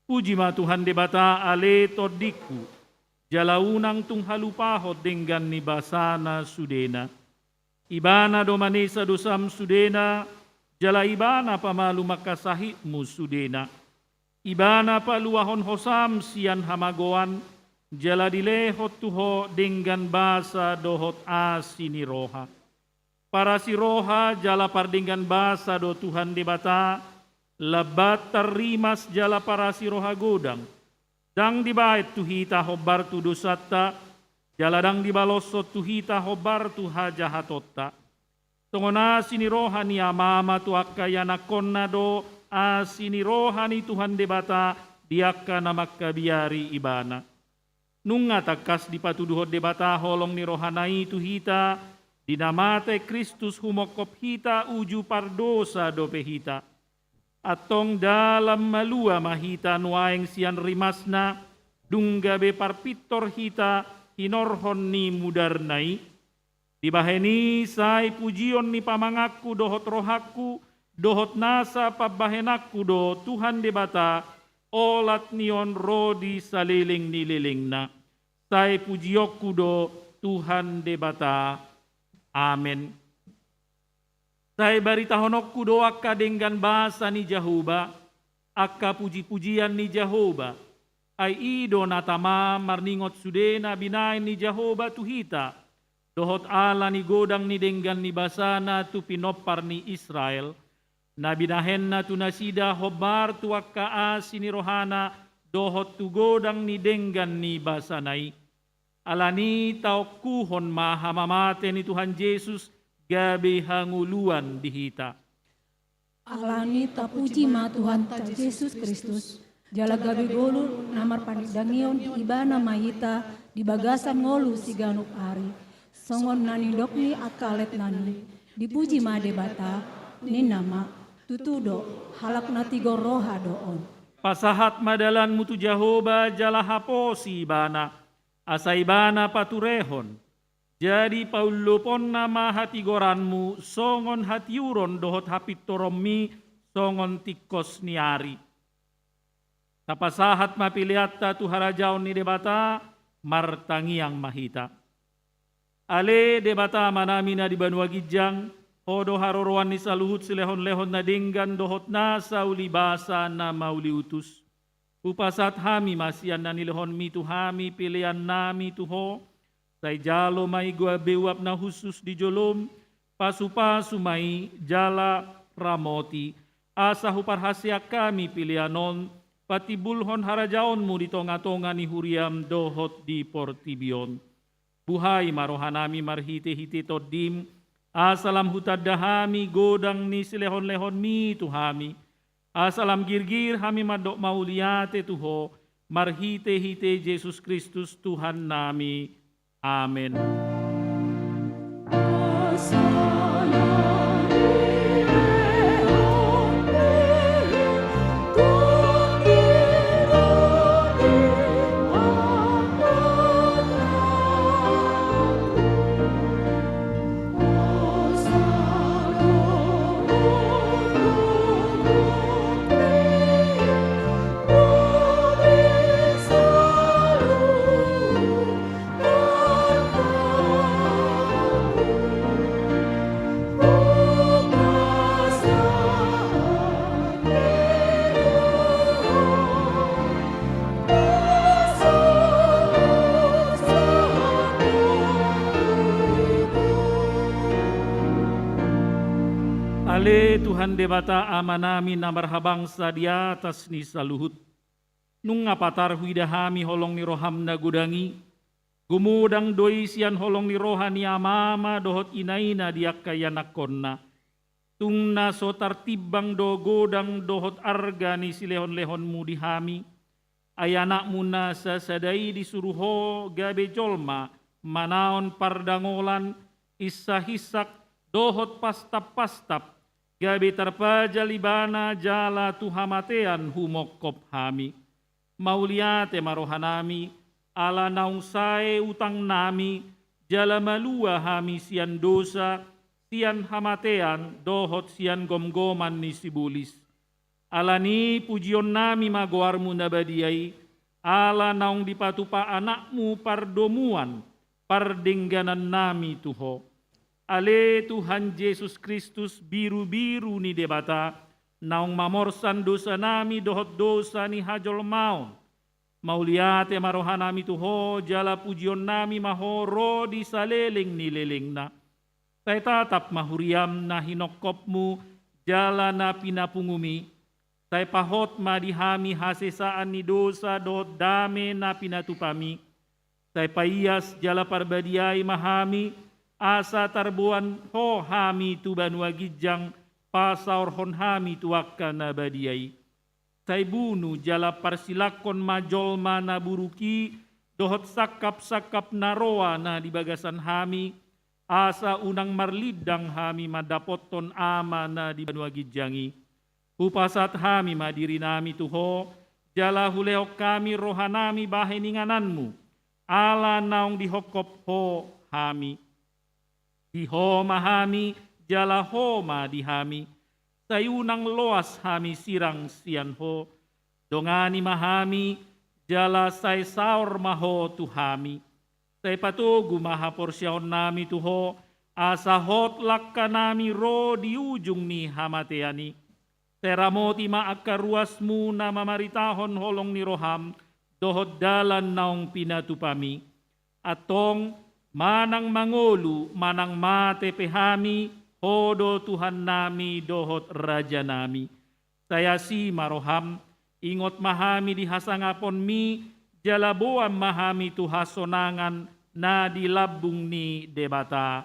Puji ma Tuhan Debata, ale tondingku, jala unang tung halupahon denggan ni basana sudena. Ibana do manesa dosam sudena, jala Ibana pamalum angka sahitmu sudena. Ibana paluahon hosam sian hamagoan, jala dilehon tu ho denggan basa dohot asi ni roha. Parasi roha jala pardenggan basa do Tuhan Debata, lambat tarrimas jala parasi roha godang. Ndang dibaen tu hita hombar tu dosanta, jala ndang dibaloshon tu hita hombar tu hajahatonta. Songon asi ni roha ni amama tu angka ianakhonna do asi ni roha ni Tuhan Debata di angka na mangkabiari Ibana. Nunga tangkas dipatuduhon Debata holong ni rohana i tu hita, di na mate Kristus humongkop hita uju pardosa dope hita. Antong dalan malua ma hita nuaeng sian rimasna, dung gabe parpintor hita hinorhon ni mudarna i. Dibahen i sai pujion ni pamanganku dohot rohangku, dohot nasa pambahenanku do Tuhan Debata, olat ni on ro di saleleng ni lelengna. Sai pujionku do Tuhan Debata. Amen. Sai baritahononku do angka denggan basa ni Jahowa, angka pujipujian ni Jahowa. Ai i do na tama marningot sude na binahen ni Jahowa tu hita, dohot ala ni godang ni denggan ni basana tu pinompar ni Israel, na binahenna tu nasida hombar tu angka asi ni rohana dohot tu godang ni denggan ni basana i. Alani i taongkuhon ma hamamate ni Tuhan Jesus gabe hangoluan di hita. Alani i tapuji ma Tuhanta Jesus Kristus, jala gabe golu na marpanindangion di Ibana ma hita di bagasan ngolu siganup ari. Songon na nidok ni angka letnan i, dipuji ma Debata, ninna ma, tutu do, halak na tigor roha do on. Pasahat ma dalanmu tu Jahowa jala haposi Ibana, asa Ibana paturehon. Jadi paulluponna ma hatigoranmu songon hatiuron dohot hapintoronmi songon tingkos ni ari. Tapasahat ma peleanta tu harajaon ni Debata, martangiang ma hita. Ale Debata Amanami na di banua ginjang, Ho do haroroan ni saluhut silehonlehon na denggan dohot nasa ulibasa na mauliutus. Hupasahat hami ma sian na nilehonmi tu hami peleannami tu Ho, sai jalo ma i gabe uap na hushus di jolom, pasupasu ma i jala ramoti, asa huparhaseang hami pelean on, patimbulhon harajaonmu di tonga-tonga ni huriam dohot di portibi on. Buhai ma rohanami marhite-hite Tondim, asa lam hutanda hami godang ni silehon-lehonmi tu hami, asa lam girgir hami mandok mauliate tu Ho, marhite-hite Jesus Kristus Tuhannami. Amen. Ale Tuhan Debata Amanami na marhabangsa di atas ni saluhut, nunga patar huida hami holong ni roham na godang i, gumodang do i sian holong ni roha ni amama dohot inaina di angka ianakkonna. Tung na so tartimbang do godang dohot arga ni silehon-lehonmu di hami, ai anakmu na sasada i disuru Ho gabe jolma, manaon pardangolan, insak-insak, dohot pastap-pastap, gabe tarpajal ibana jala tu hamatean humongkop hami. Mauliate ma rohanami, ala naung sae utangnami, jala malua hami sian dosa, sian hamatean, dohot sian gomgoman ni sibolis. Alani pujionnami ma goarmu na badia i, ala naung dipatupa anakmu pardomuan, pardengganannami tu Ho. Ale Tuhan Jesus Kristus, birubiru ni Debata, naung mamorsan dosanami dohot dosa ni hajolmaon. Mauliate ma rohanami tu Ho, jala pujionnami ma Ho ro di saleleng ni lelengna. Sai tatap ma huriam na hinongkopmu, jala na pinapungum i. Sai pahot ma di hami hasesaan ni dosa dohot dame na pinatupami. Sai paias jala parbadiai ma hami, asa tarboan Ho hami tu banua ginjang, pasaorhon hami tu angka na badia i. Sai bunu jala parsilangkon ma jolma na buruk i, dohot sangkap-sangkap na roa na di bagasan hami, asa unang marlindang hami mandapothon Ama na di banua ginjang i. Hupasahat hami ma dirinami tu Ho, jala hulehon hami rohanami bahen ingananmu, ala naung dihongkop Ho hami. Di Ho ma hami, jala Ho ma di hami. Sai unang loas hami sirang sian Ho. Dongani ma hami, jala sai saor ma Ho tu hami. Sai patogu ma haporseaonnami tu Ho, asa hot langkanami ro di ujung ni hamatean i. Sai ramoti ma angka ruasmu na mamaritahon holong ni roham, dohot dalan naung pinatupami. Antong, manang mangolu, manang mate pe hami, Ho do Tuhannami dohot Rajanami. Sai asi ma roham, ingot ma hami di hasangaponmi, jala boan ma hami tu hasonangan na di lambung ni Debata.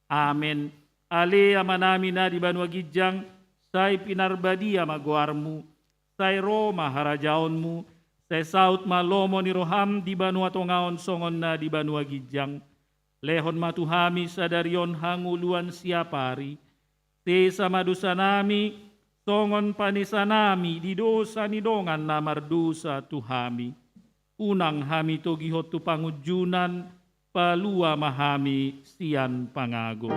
Amen. Ale Amanami na di banua ginjang, sai pinarbadia ma goarmu, sai ro ma harajaonmu, sai saut ma lomo ni roham di banua tonga on songon na di banua ginjang. Lehon ma tu hami sadari on hangoluan siapari. Sesa ma dosanami, songon panesanami di dosa ni dongan na mardosa tu hami. Unang hami togihon tu pangunjunan, palua ma hami sian pangago.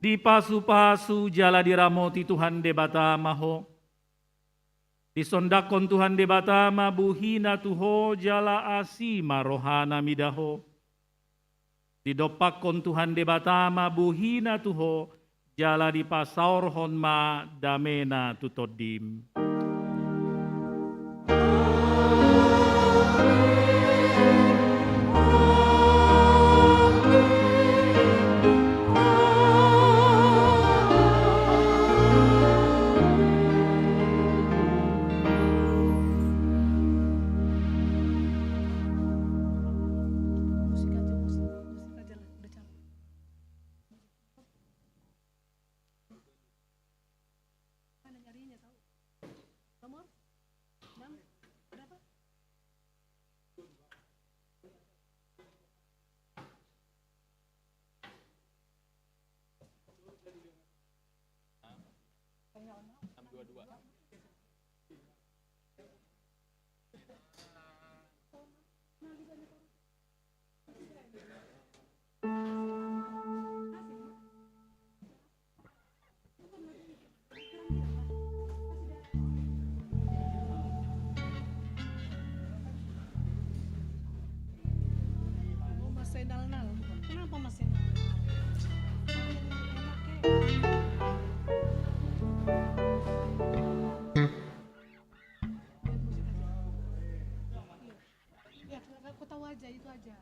Dipasupasu jala diramoti Tuhan Debata ma ho. Disondangkon Tuhan Debata ma buhina tu ho jala asi ma rohana mida ho. Didompakkon Tuhan Debata ma buhina tu ho, jala dipasaorhon ma damena tu tondim. Mana nyarinya tahu? Nomor? Enam? Berapa? Enam dua dua. Oh, Mas Zainal Nal. Kenapa Mas Zainal Nal? Enak, ya? Ya, aku tahu aja, itu aja.